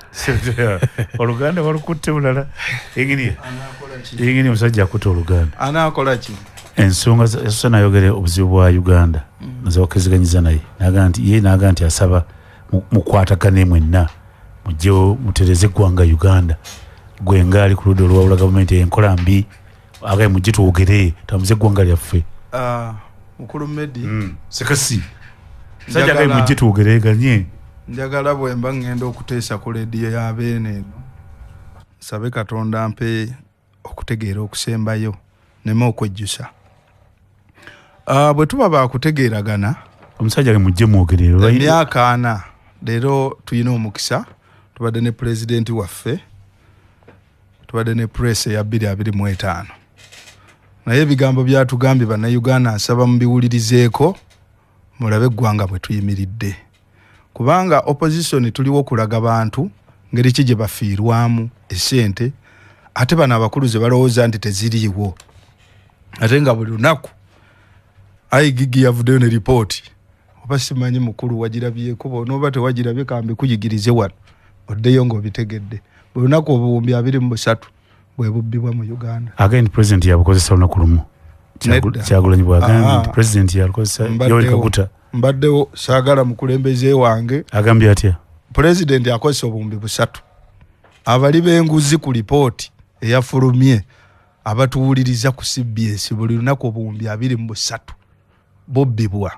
Oluganda balukutte bulala. Engini omusajja akutte oluganda. Anaakola ki? Ensonga yasoose n'ayogera obuzibu bwa Uganda. Nazawakiziganyiza naye. N'agamba nti ye n'agamba nti asaba mukwatagane mwenna mujjewo mutereze eggwanga Uganda. Gwe ngaali ku ludda oluwabula gavumenti enkola mbi agaye mujje twogere tambuze eggwanga lyaffe. Mukulu Medi. Sekasi. Musajja agaye mujje twogereganye. Njagala bwe mba ngenda okuteesa ku leediyo ya Beene eno nsabe Katonda ampe okutegeera okusembayo nneme okwejjusa. Bwe tuba baakutegeeragana omusajja mujje mwogerere. Emyaka 4 leero tulina omukisa, tubadde ne pulezidenti waffe, tubadde ne press eya 2025. Naye ebigambo byatugambye Bannayuganda nsaba mubiwulirizeeko mulabe eggwanga bwe tuyimiridde. Kubanga opposition tuliwo okulaga bantu ngeri ki gye bafiirwamu essente, ate bano abakulu ze balowooza nti teziriiwo. Ate nga buli lunaku IGG yavuddeyo ne ripooti, oba simanyi mukulu wagirabyeko, bw'onooba tewagirabye kambi kuyigirize wano oddeyo ng'obitegedde. Buli lunaku obuwumbi 23 bwe bubbibwa mu Uganda. Again president yabukozesa olunaku lumu. Kyagulanyi bw'agambye nti president yalukozesa Yoweri Kaguta. Mbaddewo saagala mukulembeze wange. Agambye atya? Pulezidenti akozesa obuwumbi 3. Abali b'enguzi ku lipooti eyafulumye abatuwuliriza ku CBS buli lunaku obuwumbi 23 bubbibwa.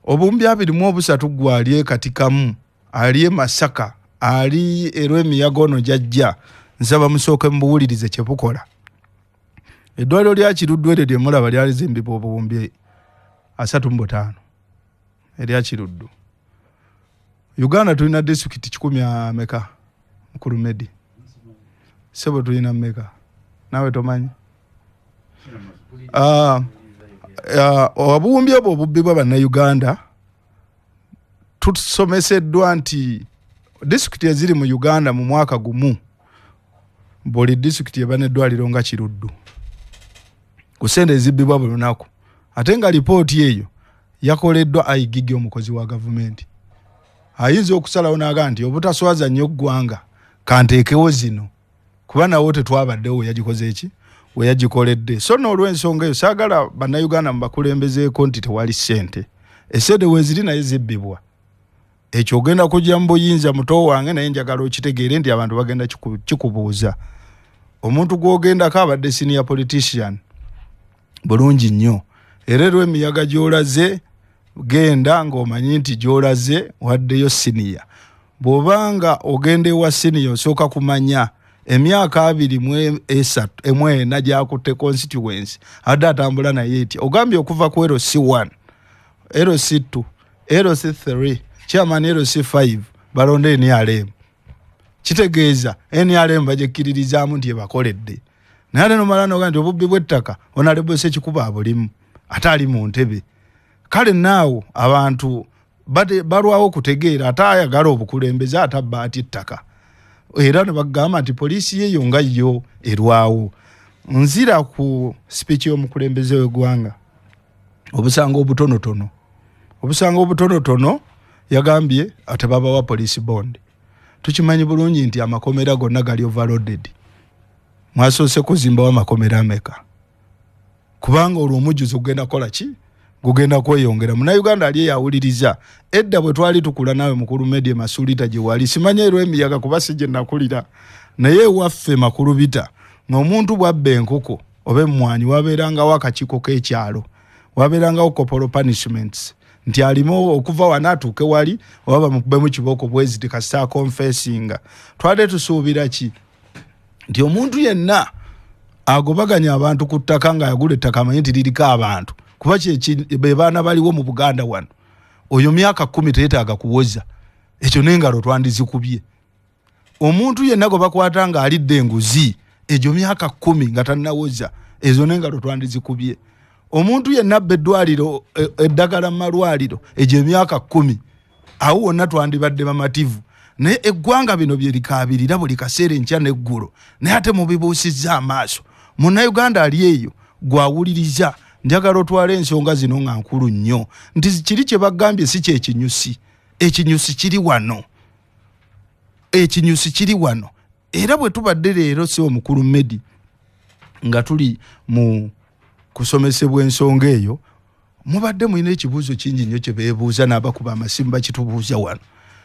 Obuwumbi 23 gwali e Katikamu, ali e Masaka, ali e Lwemiyaga ono gy'ajja. Nsaba musooke mubuwulirize kye bukola. Eddwaliro lya Kiruddu eryo lye mulaba lyalizimbibwa obuwumbi 35 erya Kiruddu. Uganda tulina disitulikiti 100 ameka Mukulu Medi? Ssebo tulina mmeka? Naawe tomanyi? Obuwumbi obwo obubbibwa Bannayuganda tusomeseddwa nti disitulikiti eziri mu Uganda mu mwaka gumu buli disitulikiti eba n'eddwaliro nga Kiruddu ku ssente ezibbibwa buli lunaku. Ate nga lipooti eyo yakoleddwa IGG omukozi wa gavumenti. Ayinza okusalawo n'agamba nti obutaswaza nnyo ggwanga kanteekewo zino, kuba nawo tetwabaddewo we yagikoze eki, we yagikoledde. So n'olw'ensonga eyo saagala bannayuganda mubakulembezeeko nti tewali ssente. Essente weeziri naye zibbibwa. Ekyo ogenda kujja mu buyinza muto wange, naye njagala okitegeere nti abantu bagenda kikubuuza. Omuntu gw'ogendako abadde senior politician bulungi nnyo, era erw'emiyaga gy'olaze genda ng'omanyi nti gy'olaze waddeyo senior. Bw'obanga ogenda ewa senior osooka kumanya emyaka 23 gy'akutte constituency adde atambula naye etya. Ogambye okuva ku LC1, LC2, LC3, chairman LC5 balonde NRM. Kitegeeza NRM bagikkiririzaamu nti ebakoledde. Naye ate nomala n'ogamba nti obubbi bw'ettaka Honorable Ssekikubo abulimu ate ali mu ntebe. Kale naawo abantu balwawo okutegeera, ate ayagala obukulembeze ate abba atya ettaka. Era ne bagamba nti poliisi yeeyo nga yo erwawo. Nzira ku speech y'omukulembeze w'eggwanga, obusango obutonotono. Obusango obutonotono yagambye ate babawa police bond. Tukimanyi bulungi nti amakomera gonna gali overloaded. Mwasoose kuzimbawo amakomera ameka? Kubanga olwo omujjuzo gugenda kukola ki? Gugenda kweyongera. Munnayuganda ali eyawuliriza edda bwe twali tukula naawe mukulu Meddie Masulita gye wali, simanya erw'emiyaga kuba si gye nakulira, naye ewaffe Makulubita ng'omuntu bw'abba enkoko oba emmwanyi wabeerangawo akakiiko k'ekyalo, wabeerangawo corporal punishments nti alimu okuva wano atuuke wali oba bamukubemu kibooko bweziti kasita akonfesinga. Twade tusuubira ki? Nti omuntu yenna agobaganya abantu ku ttaka ng'ayagula ettaka amanyi nti liriko abantu, kuba be baana baliwo mu Buganda wano, oyo myaka 10 teyeetaaga kuwoza, ekyo n'engalo twandizikubye. Omuntu yenna gwe bakwata ng'alidde enguzi egyo myaka 10 nga tannawoza, ezo n'engalo twandizikubye. Omuntu yenna abba eddwaliro, eddagala mu malwaliro egyo emyaka 10, awo wonna twandibadde bamativu. Naye eggwanga bino bye likaabirira buli kaseera enkya n'eggulo, naye ate mubibuusizza amaaso. Munnayuganda ali eyo gw'awuliriza, njagala otwale ensonga zino nga nkulu nnyo, nti kiri kye bagambye si kyekinyusi, ekinyusi kiri wano, ekinyusi kiri wano. Era bwe tubadde leero si omukulu Meddie nga tuli mu kusomesebwa ensonga eyo, mubadde mulina ekibuuzo kingi nnyo kye beebuuza n'abakuba amasimu bakitubuuza wano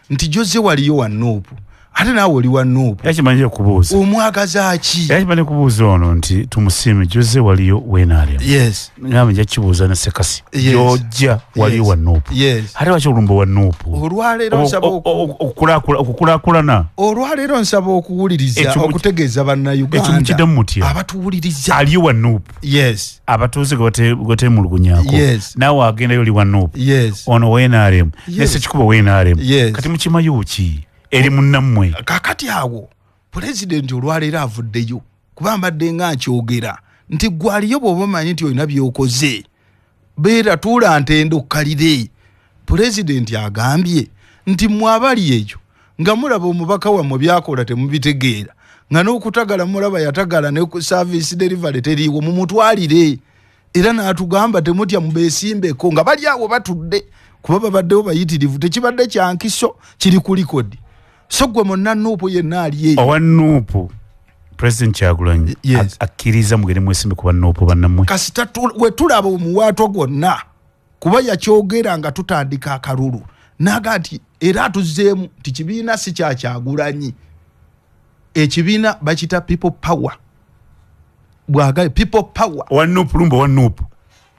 nti Jose waliyo wa Nuupu, ate naawe oli wa Nuupu. Yakimanyi okubuuza. Omwagaza ki? Yakimanyi okubuuza ono nti tumusiime Jose waliyo w'NRM. Yes. Ngamba nja kibuuza ne Ssekasi. Yes. Jojja waliyo wa Nuupu. Yes. Ate lwaki olumba wa Nuupu? Olwaleero nsaba okukulaakulana. Olwaleero nsaba okuwuliriza okutegeeza bannayuganda. Ekyo mukiddamu mutya? Abatuwuliriza. Aliyo wa Nuupu. Yes. Abatuuze gwe bateemulugunyaako. Yes. Naawe agendayo oli wa Nuupu. Yes. Ono wa NRM. Yes. Ne Ssekikubo wa NRM. Yes. Kati mukimanyi ki? Eri munnammwe. Kakati awo pulezidenti olwaleero avuddeyo kuba mbadde nga nkyogera nti gwe aliyo bw'oba omanyi nti olina by'okoze beera tuula ntendo okkalire. Pulezidenti agambye nti mmwe abali eyo nga mulaba omubaka wammwe by'akola temubitegeera, nga n'okutagala mulaba yatagala ne service delivery teriiwo, mumutwalire. Era n'atugamba temutya mubeesimbeko nga bali awo batudde kuba babaddewo bayitirivu, tekibadde kya nkiso, kiri ku likodi. So gwe munna Nuupu yenna ali eyo. Owa Nuupu President Kyagulanyi Yes. akkiriza mugende mwesimbe ku bannuupu bannammwe. Kasita we tulaba omuwaatwa gwonna kuba yakyogera nga tutandika akalulu n'aga nti era atuzzeemu nti kibiina si kya Kyagulanyi, ekibiina bakiyita people power. Bw'agambye people power. Owa Nuupu, lumba owa Nuupu.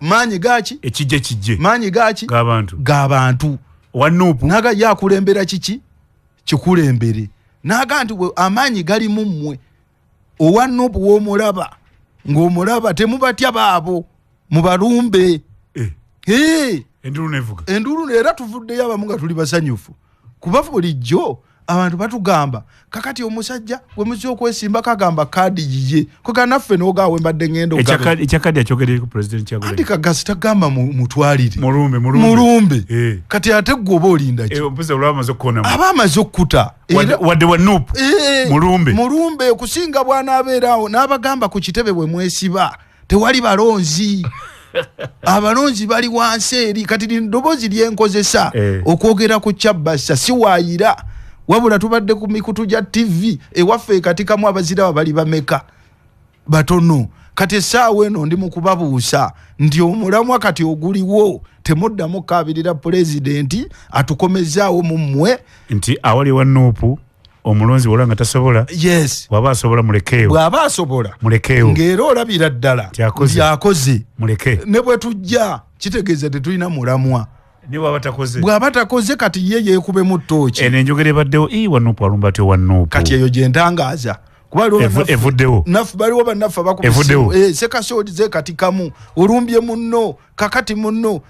Maanyi gaaki? Ekijje kijje. Maanyi gaaki? G'abantu. G'abantu. Owa Nuupu. N'aga ye akulembera kiki? Kikulembere. N'aga nti amaanyi gali mu mmwe. Owa Nuupu w'omulaba ng'omulaba temubatya baabo, mubalumbe. Enduulu n'evuga. Enduulu era tuvuddeyo abamu nga tuli basanyufu. Kuba bulijjo abantu batugamba kakati omusajja gwe muzze okwesimba kagamba kaadi yiye. Koga naffe n'ogaawe mbadde ngenda ogabe. Ekya kaadi akyogedde ku President Kyagulanyi. Anti kagasi tagamba mutwalire. Mulumbe, mulumbe. Mulumbe. Kati ate ggwe oba olinda ki? Mpozi olwaba amaze okukonamu. Aba amaze okkuta. Wadde wa Nuupu. Mulumbe. Mulumbe okusinga bw'anaabeera awo n'abagamba ku kitebe bwe mwesiba. Tewali balonzi. Abalonzi bali wansi eri. Kati ddoboozi lyenkozesa okwogera ku Kyabassa siwaayira, wabula tubadde ku mikutu gya TV ewaffe katikamu abazira bali bameka batono. Kati essaawa eno ndi mu kubabuusa nti omulamwa kati oguliwo, temuddamu kaabirira pulezidenti atukomezaawo mu mmwe nti awali wa Nuupu omulonzi wala nga tasobola. Yes, bw'aba asobola mulekeewo, bw'aba asobola mulekeewo, ng'era olabira ddala nti akoze muleke. Ne bwe tujja kitegeeza tetulina mulamwa. Ne bw'aba takoze, bw'aba takoze kati ye yeekubemu ttooki. Eno enjogera ebaddewo wa Nuupu alumba atyo wa Nuupu. Kati eyo gye ntangaaza. Evuddewo baliwo bannaffe abakubi Sekasooli ze katikamu olumbye munno kakati munno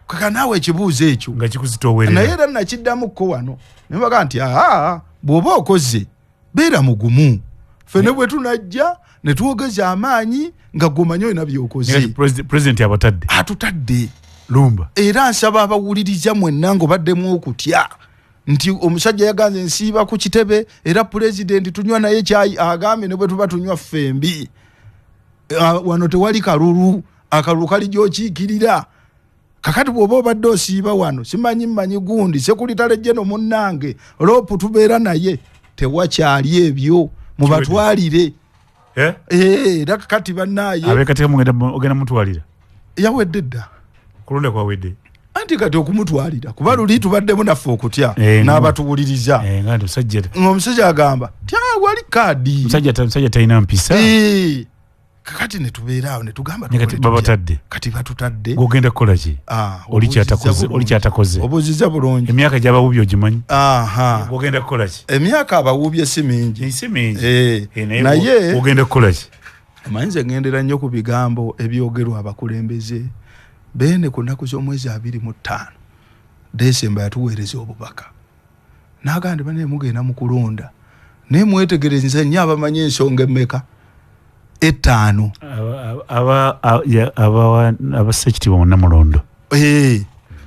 kaka naawe ekibuuzo ekyo nga kikuzitoowerera. Naye era nakiddamu wano ne baga nti aa bw'oba okoze beera mugumu, ffe ne bwe tunajja ne twogeza amaanyi nga gw'omanyi olina by'okoze. Pulezidenti abatadde, atutadde lumba. Era nsaba abawuliriza mwenna ng'obaddemu okutya nti omusajja yaganze nsiiba ku kitebe era pulezidenti tunywa naye kyayi agambye ne bwe tuba tunywa ffembi wano tewali kalulu, akalulu kali gy'okiikirira. Kakati bw'oba obadde osiiba wano simanyi mmanyi gundi sekulitale jeno munnange loopu tubeera naye, tewakyali ebyo mubatwalire. Era kakati bannaaye abekatikamu ogenda mutwalira yawedde dda, kulonda kwawedde. Anti kati okumutwalira kuba luli tubaddemu naffe okutya n'abatuwuliriza. Ng'omusajja agamba ti wali kaadi, musajja talina mpisa. Kakati ne tubeera awo ne tugamba babatadde, kati batutadde gogenda kukola ki? Oli kyatakoze obuuzizza bulungi. Emyaka gy'abawuubye ogimanyi? Gogenda kukola ki? Emyaka abawuubye si mingi, si mingi, naye ogenda kukola ki? Omanyi nze ngendera nnyo ku bigambo ebyogerwa abakulembeze. Beene ku nnaku z'omwezi 25 Desemba yatuweereza obubaka n'agamba nti banne mugenda mu kulonda naye mwetegereze nnyo abamanyi ensonga emmeka 5 abasekitibwa mu Nnamulondo.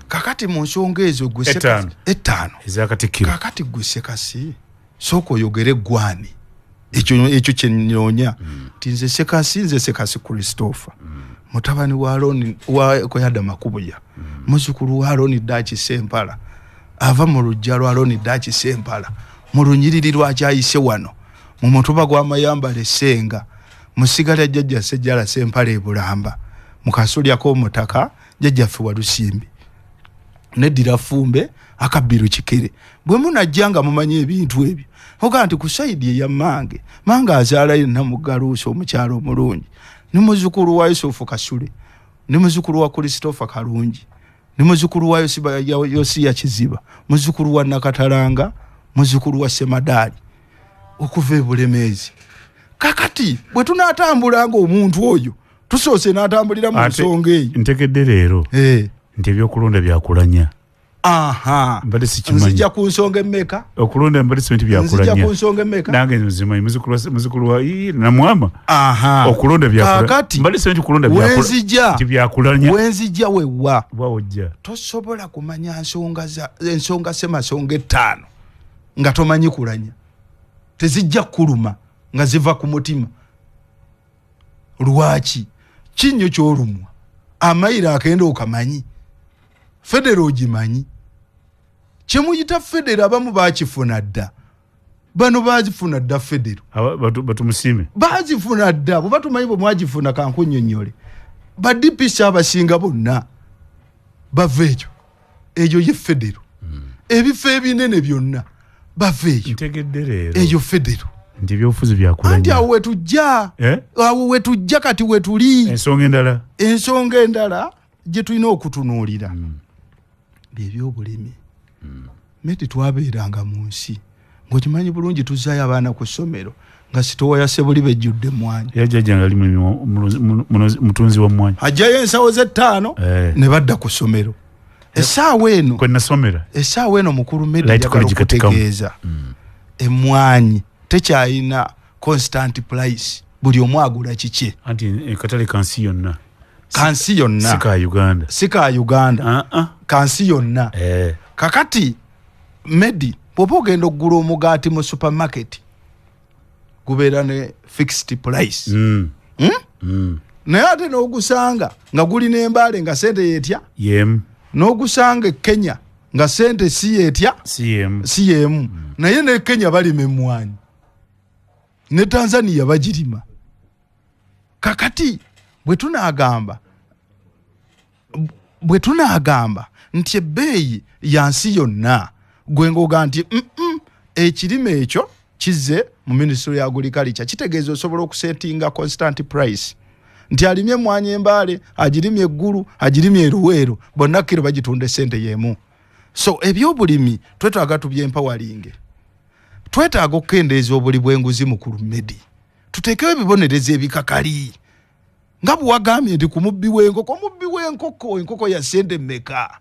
Kakati mu nsonga ezo gwe 5 ez'Akatikkiro. Kakati gwe Ssekasi sooka oyogere gwani ekyo kye nnoonya nti nze Ssekasi, nze Ssekasi Christopher mutabani wa Aroni wa Koyada Makubuya, muzzukulu wa Aroni Daki Sempala, ava mu luggya lwa Aroni Daki Sempala mu lunyiriri lwakyayise wano mu mutuba gw'amayambala Essenga mu ssiga lya jjajja Ssejjala Sempala e Bulamba mu kasolya k'omutaka jjajjaffe Walusimbi neddira Ffumbe akabbiru Kikere. Bwe munajja nga mumanyi ebintu ebyo oga nti ku sayidi eya mmange, mange azaalayo Namugaluusi omukyalo omulungi, ni muzzukulu wa Yusufu Kasule, ni muzzukulu wa Christopher Kalungi, ni muzzukulu wa Yosiya Kiziba, muzzukulu wa Nakatalanga, muzzukulu wa Ssemadaali okuva e Bulemeezi. Kakati bwe tunaatambulanga omuntu oyo tusoose n'atambulira mu nsonga eyo. Ntegedde leero nti ebyokulonda byakulanya. Mbadde sikimanyi. Nzija ku nsonga emmeka? Okulonda mbadde simanyi nti byakulanya. Nzija ku nsonga emmeka? Nange nzimanyi muzzukulu wa Namwama. Okulonda byakulanya. Kakati mbadde simanyi nti kulonda byakulanya. Nti byakulanya. Wenzijja wewa. Wa ojja. Tosobola kumanya ensonga ssemasonga 5 nga tomanyi kulanya. Tezijja kuluma nga ziva ku mutima. Lwaki? Kinnyo ky'olumwa. Amayiro akenda okamanyi. Federo ogimanyi. Kyemuyita federo abamu baakifuna dda. Bano baagifuna dda federo. Batumusiime. Baagifuna dda. Bwe batumanyi bwe mwagifuna kankunnyonnyole. Ba DPC abasinga bonna bava ekyo. Eyo ye federo. Ebifo ebinene byonna bava eyo. Ntegedde leero. Eyo federo. Nti ebyobufuzi byakulanya. Anti awo wetujja. Awo wetujja kati wetuli. Ensonga endala. Ensonga endala gye tulina okutunuulira. Byebyobulimi. Meti twabeeranga mu nsi ng'okimanyi bulungi tuzzaayo abaana ku ssomero nga sitowa ya Ssebuli bejjudde emmwanyi. Era jjajja nga ali mutunzi wa mmwanyi. Ajjayo ensawo z'ettaano ne badda ku ssomero. Essaawa eno kwe nasomera. Essaawa eno mukulu Medi njagala okutegeeza emmwanyi tekyalina constant price, buli omu agula kikye. Anti katale kansi yonna. Kansi yonna. Si ka Uganda. Si ka Uganda. Kansi yonna. Kakati Medi bw'oba ogenda okugula omugaati mu supermarket gubeera ne fixed price. Naye ate n'ogusanga nga guli n'Embaale nga sente yetya yemu, n'ogusanga e Kenya nga sente si yetya si yemu. Naye ne Kenya balima emmwanyi, ne Tanzania bagirima. Kakati bwe tunaagamba nti ebbeeyi ya nsi yonna, gwe ng'oga nti ekirime ekyo kizze mu Ministry ya Agriculture, kitegeeza osobola okusetinga constant price nti alimye emmwanyi Embaale, agirimye Eggulu, agirimye Eruweero, bonna kiro bagitunda essente y'emu. So ebyobulimi twetaaga tubyempawalinge, twetaaga okukendeeza obuli bw'enguzi mukulu Medi, tuteekewo ebibonerezo ebikakali nga bwewagambye nti ku mubbi w'enkoko, omubbi w'enkoko enkoko ya ssente mmeka?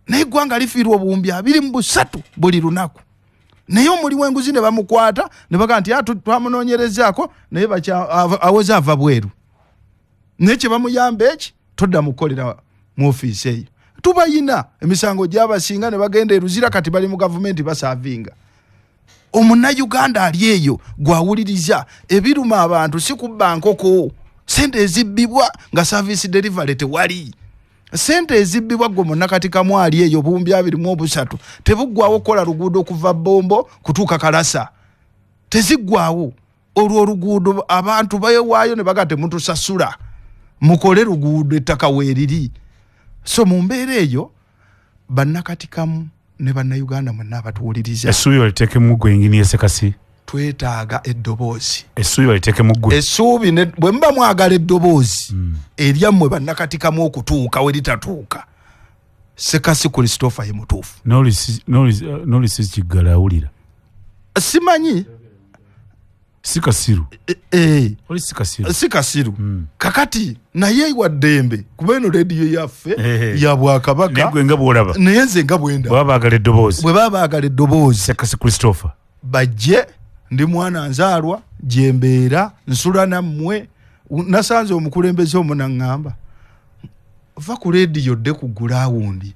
Naye eggwanga lifiirwa obuwumbi 23 buli lunaku. Naye omuli w'enguzi ne bamukwata ne bagamba nti twamunoonyerezaako, naye awoza ava bweru, naye kye bamuyamba eki todda mukukolera mu ofiisi eyo. Tubayina emisango gy'abasinga ne bagenda e Luzira, kati bali mu gavumenti basaavinga. Omunnayuganda ali eyo gwawuliriza ebiruma abantu si kubba nkoko, sente ezibbibwa nga service delivery tewali, sente ezibbibwa gwe munnakatikamu ali eyo obuwumbi 23 tebuggwawo okukola luguudo okuva Bombo kutuuka Kalasa, teziggwawo. Olwo oluguudo abantu beewaayo ne baga temutusasula, mukole luguudo ettaka weeriri. So mu mbeera eyo bannakatikamu ne bannayuganda mwenna abatuwuliriza, essuubi baliteekemu ggwe Engineer Ssekasi, twetaaga eddoboozi. Essuubi baliteekemu ggwe, essuubi bwe muba mwagala eddoboozi eryammwe bannakatikamu okutuuka we litatuuka, Ssekasi Christopher ye mutuufu. N'olisi Kiggala awulira simanyi si kasiru, oli si kasiru, si kasiru. Kakati naye wa ddembe kuba eno rediyo yaffe ya Bwakabaka, naye nga bw'olaba, naye nze nga bwenda, bwe baba baagala eddoboozi, bwe baba baagala eddoboozi Ssekasi Christopher bajje, ndi mwana nzaalwa gye mbeera nsula nammwe. Nasanze omukulembeze omu naŋŋamba va ku rediyo dde ku gulaawundi,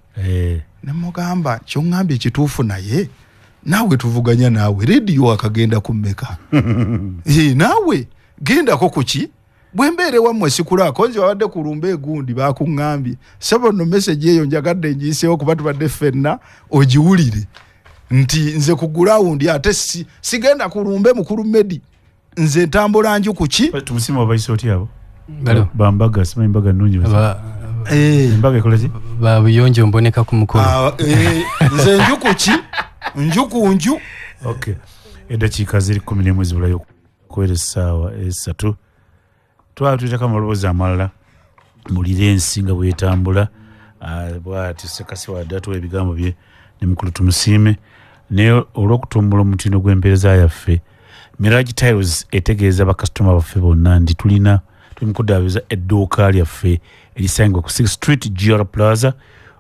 ne mugamba ky'oŋŋambye ekituufu, naye naawe tuvuganya naawe, rediyo akagenda ku mmeka? Naawe gendako ku ki? Bwe mbeera ewammwe sikulaako, nze wabadde ku lumba egundi baakuŋŋambye sebo nno message eyo njagadde ngiyiseewo kuba tubadde ffenna ogiwulire nti nze ku gulaawundi ate sigenda ku lumbe mukulu Medi, nze ntambula nju ku ki? Tumusiima obayise otya abo? Bambaga, simanyi mbaga nnungi. Embaga ekola ki? Ba buyonjo mboneka ku mukolo. Nze nju ku ki? Nju ku nju. Okay. Eddakiika ziri 11 zibulayo okuwera essaawa 3. Twala tuyitako amaloboozi amalala mulire ensi nga bwetambula. Bw'ati Ssekasi wadde atuwa ebigambo bye ne mukulu Tumusiime. Naye olw'okutumbula omutindo gw'empeereza yaffe, Mirage Tiles etegeeza bakasitoma baffe bonna nti tuli mu kuddaabiriza edduuka lyaffe erisangibwa ku 6th Street GR Plaza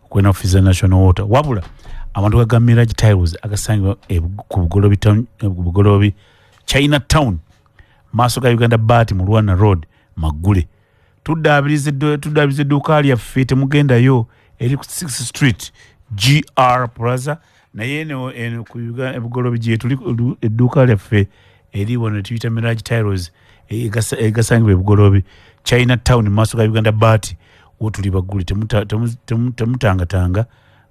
okwena ofiisi za National Water. Wabula amaduuka ga Mirage Tiles agasangibwa ku Bugolobi China Town maaso ga Uganda Bat mu Rwanda Road Maggule. Tuddaabiriza edduuka lyaffe, temugendayo, eri ku 6th Street GR Plaza, naye eno ku Bugolobi gye tuli edduuka lyaffe eri wano tuyita Mirage Tiles egasangibwa e Bugolobi China Town maaso ga Uganda Bat, wo tuli baggule, temutangatanga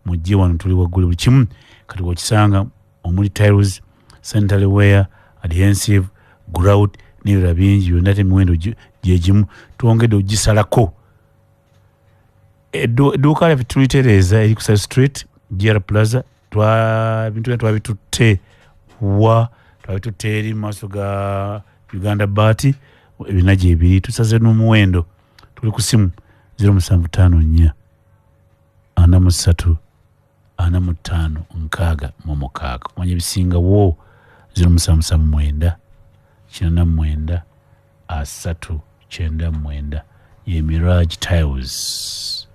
mujje wano tuli waggule buli kimu. Kati wokisanga omuli tiles, sanitary ware, adhesive, grout n'ebirala bingi byonna, ate emiwendo gye gimu twongedde ogisalako. Edduuka lyaffe tulitereeza eri ku South Street GR Plaza, ebintu byonna twabitutte wa twabitutte eri mu maaso ga Uganda Bat, ebina gyebiri. Tusaze n'omuwendo, tuli ku simu 0754 43 45 66. Kumanya ebisingawo 0779 89 3 99 ye Mirage Tiles.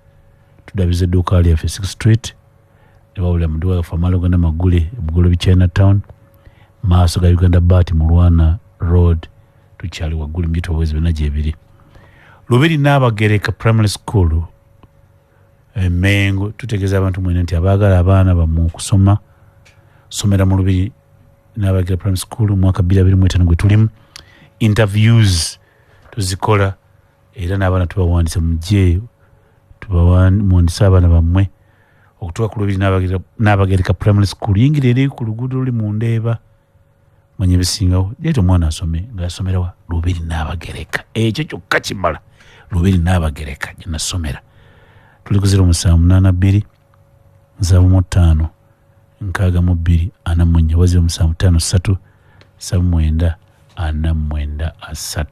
Tudabiza edduuka lyaffe 6th Street, ewawulira mu dduuka lyaffe amalo gonna Maggule, Bugolobi China Town maaso ga Uganda Bat mu Rwanda Road, tukyali waggulu muyita obwezi byonna gyebiri. Lubiri Nnaabagereka Primary School Mengo, tutegeeza abantu mwena nti abaagala abaana bammwe okusoma, somera mu Lubiri Nnaabagereka Primary School mu mwaka 2025 gwe tulimu. Interviews tuzikola Era n'abaana tubawandiisa, mujje muwandiise abaana bammwe okutuuka ku Lubiri Naabagereka Primary School. Yingira eri ku luguudo luli mu Ndeeba, manye ebisingawo. Leeta omwana asome nga yasomerawa Lubiri Naabagereka, ekyo kyokka kimala. Lubiri Naabagereka gye nasomera. Tuli ku 0782 75 62 44 oba 0753 79 49 3.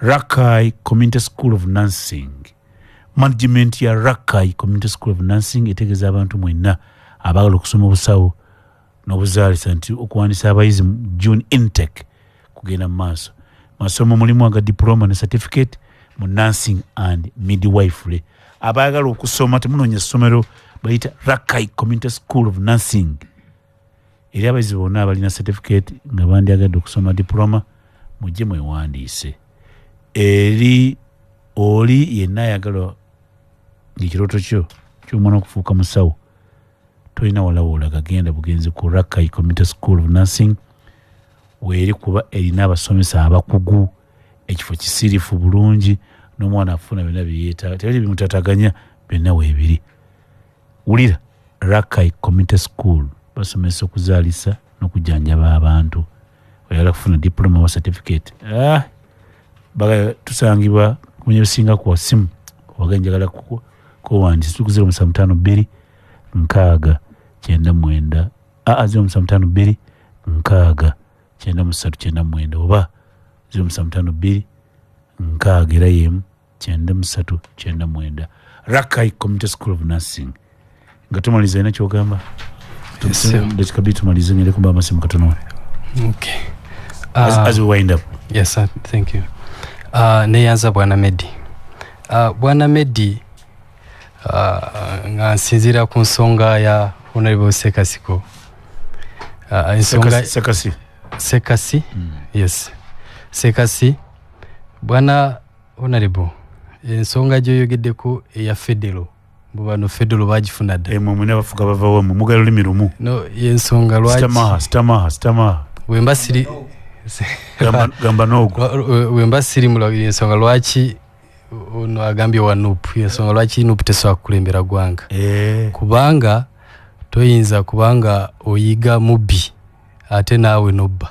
Rakai Community School of Nursing. Management ya Rakai Community School of Nursing etegeeza abantu mwenna abaagala okusoma obusawo n'obuzaalisa nti okuwandiisa abayizi mu June intake kugenda mu maaso. Masomo mulimu aga diploma ne certificate mu nursing and midwifery. Abaagala okusoma temunoonya essomero, bayita Rakai Community School of Nursing. Eri abayizi bonna abalina certificate nga bandyagadde okusoma diploma, mujje mwewandiise. Eri oli yenna ayagala ng'ekirooto kyo ky'omwana okufuuka musawo, tolina wala woolaga, genda bugenzi ku Rakai Community School of Nursing weeri, kuba erina abasomesa abakugu, ekifo kisirifu bulungi, n'omwana afuna byonna byeyeetaaga, tewali bimutataganya, byonna weebiri. Wulira, Rakai Community School basomesa okuzaalisa n'okujjanjaba abantu. Oyagala kufuna diploma oba certificate, tusangibwa kumanya ebisinga ku simu obaga njagala kuwandiisa, tuli ku 0752 60 99, 0752 60 93 99 oba 0752 60 era yemu 93 99. Rakai Community School of Nursing. Nga tumaliza, ina kyogamba? Dakika 2 tumalize, ngende kumba amasimu katono. Okay. As we wind up. Yes sir, thank you. Neyanza Bwana Medi. Bwana Medi, nga nsinziira ku nsonga ya Honorable Sekasiko. Ensonga Sekasi. Sekasi. Yes. Sekasi. Bwana Honorable, ensonga gy'oyogeddeko eya federo, bano federo bagifuna dda. Emwe mwena bafuga bava wamwe, mugala lulimi lumu. No, yensonga lwaki sitamaha sitamaha sitamaha wemba siri gamba nogo wemba siri mula, ensonga lwaki ono agambye wa NUP, ensonga lwaki NUP tesobola kukulembera ggwanga. Kubanga toyinza kubanga oyiga mubbi ate naawe nobba.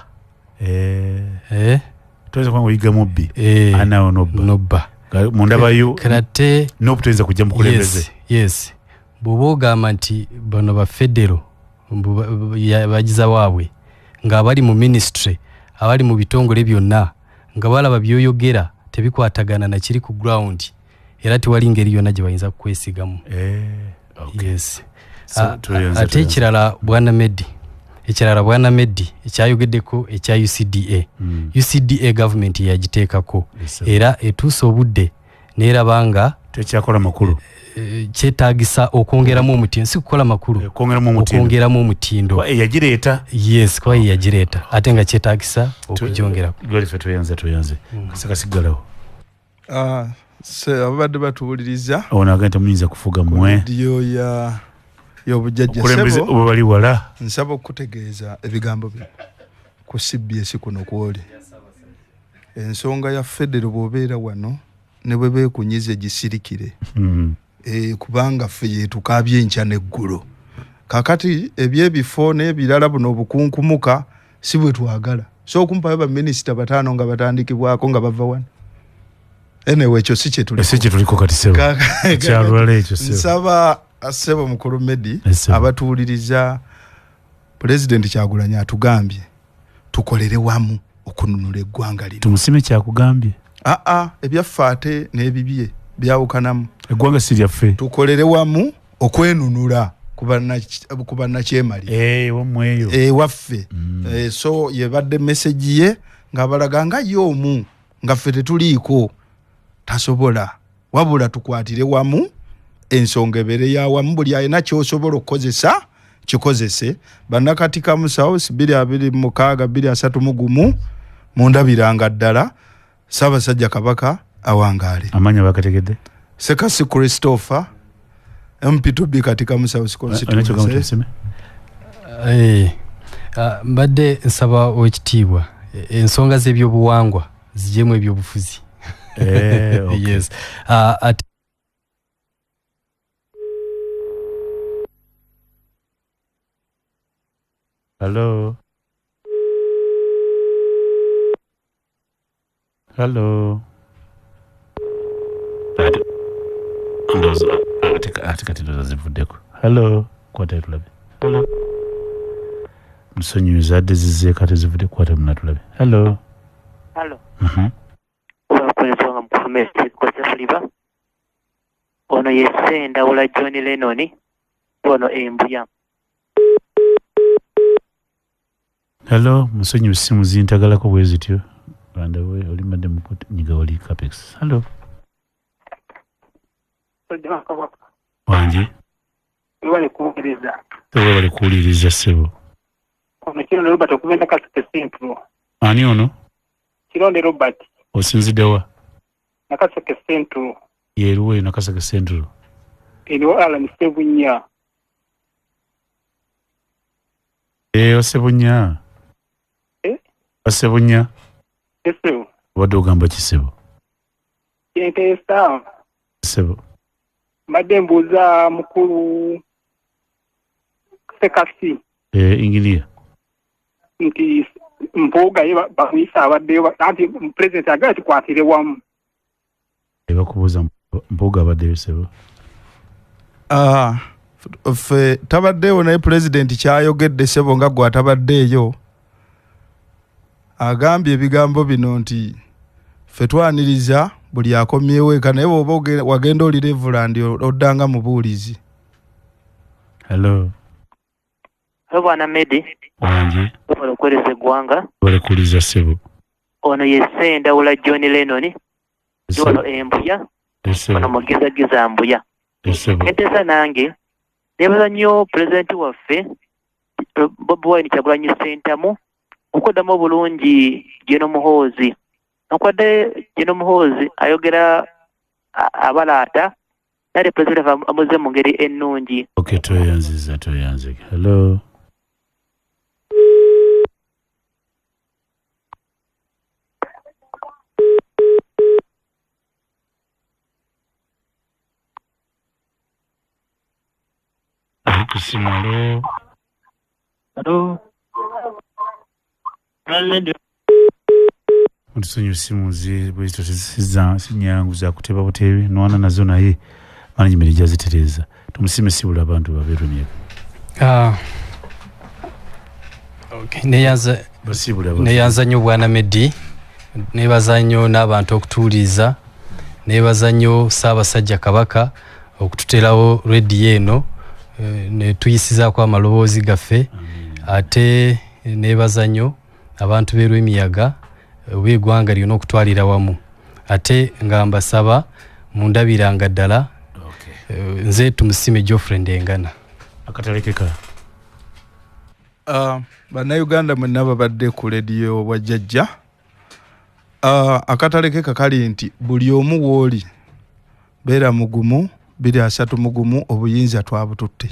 Toyinza kubanga oyiga mubbi ate naawe nobba. Mundabayo karate NUP toyinza kujja mukulembeze. Yes. Bw'oba ogamba nti bano ba federo bagiza waabwe ng'abali mu ministry, abali mu bitongole byonna nga balaba by'oyogera tebikwatagana na kiri ku ground, era tewali ngeri yonna gye bayinza kukwesigamu. Yes. Ate ekirala Bwana Medi, ekyayogeddeko ekya UCDA. UCDA government yagiteekako era etuuse obudde neeraba nga tekyakola makulu, kyetaagisa okwongeramu omutindo, si kukola makulu, okwongeramu omutindo. Yagireeta. Yes, kuba ye yagireeta ate nga kyetaagisa okugyongerako. Godfrey tuyanze kasikasigalawo. Ababadde batuwuliriza ono agenda temuyinza kufuga mmwe rediyo ya y'obujjajja okulembeze Ssebo, bwe bali wala. Nsaba okutegeeza ebigambo bino ku CBS kuno kwoli. Ensonga ya federo bw'obeera wano ne bwe beekunyiza gisirikire. Kubanga ffe yetukaabye enkya n'eggulo. Kaakati ebyebifo n'ebirala buno obukunkumuka si bwe twagala. So okumpayo baminisita 5 nga batandikibwako nga bava wano. Anyway, ekyo si kye tuliko. Si kye tuliko kati ssebo. Kyalwala ekyo ssebo. Nsaba ssebo mukulu Medi abatuwuliriza, Pulezidenti Kyagulanyi atugambye tukolere wamu okununula eggwanga lino. Tumusime kyakugambye. Ebyaffe ate n'ebibye byawukanamu. Eggwanga si lyaffe. Tukolere wamu okwenunula ku bannakyemalira. Wammwe eyo. Waffe. So yebadde message ye ng'abalaga nga ye omu nga ffe tetuliiko tasobola, wabula tukwatire wamu ensonga ebeere ya wamu, buli alina ky'osobola okukozesa kikozese. Bannakatika Musawo 226 231 mundabiranga ddala. Ssaabasajja Kabaka awangaale. Amanya bakategedde. Sekasi Christopher MP2B Katika Musawo constituency. Mbadde nsaba owekitiibwa ensonga z'ebyobuwangwa zijjemu ebyobufuzi. Okay. Yes. Hello. Hello. Ate kati ndowooza zivuddeko. Hello. Kwata tulabe. Hello. Musonyiwe zadde zizzeeko ate zivudde, kwata munatulabe. Hello. Hello. Ono ye Ssendawula John Lennon, ono Embuya. Hello, musonyiwe simu zintagalako bwe zityo. Randa we oli madde nyiga wali Capex. Hello. Wanje. Webale kuwuliriza. Webale kuwuliriza ssebo. Ono Kironde Robert okuva e Nakaseke Central. Ani ono? Kironde Robert. Osinzidde wa? Nakaseke Central. Yeruwa eyo Nakaseke Central? Eriwo Alan Ssebunya. Ssebunya. Ssebunya. Ssebo. Obadde ogamba ki ssebo? Kyenteesa. Ssebo. Mbadde mbuuza mukulu Ssekasi. Engineer. Nti Mpuuga ye bamuyise abaddeyo, anti pulezidenti agala tukwatire wamu. Bakubuuza Mpuuga abaddeyo ssebo. Ffe tabaddeewo, naye pulezidenti kyayogedde ssebo nga gwe atabaddeeyo, agambye ebigambo bino nti ffe twaniriza buli akomyewo eka, naye bw'oba wagenda oli Reverend oddanga mubuulizi. Hello. Hello Bwana Medi. Wanje. Webale okuweereza eggwanga. Webale kuwuliriza ssebo. Ono ye Ssendawula John Lennon, ono Embuya, ono Mugezageza Mbuya. Enteesa nange neebaza nnyo pulezidenti waffe Bobi Wine Kyagulanyi Ssentamu okuddamu obulungi General Muhoozi. Nokwadde General Muhoozi ayogera abalaata, naye pulezidenti waffe amuzze mu ngeri ennungi. Okay, tweyanziza, tweyanzike. Hello. Kusimu. Hello. Hello. Mutusonyiwe simu bwezito si nyangu za kuteba butebi nwana nazo, naye management ejja zitereeza. Tumusime sibula abantu babeerwe myaka. Okay, neyanza nnyo Bwana Medi, nebaza nnyo n'abantu okutuwuliriza, nebaza nnyo Ssaabasajja Kabaka okututerawo rediyo eno ne tuyisizaako amaloboozi gaffe. Ate nebaza nnyo abantu b'e Lwemiyaga oba eggwanga lyonna okutwalira wamu. Ate nga mbasaba mundabiranga ddala. Nze Tumusime Geoffrey Ndengana. Akatalekeka. Bannayuganda mwenna babadde ku rediyo bwajjajja. Akatalekeka kali nti buli omu w'oli beera mugumu, 2031 obuyinza twabututte.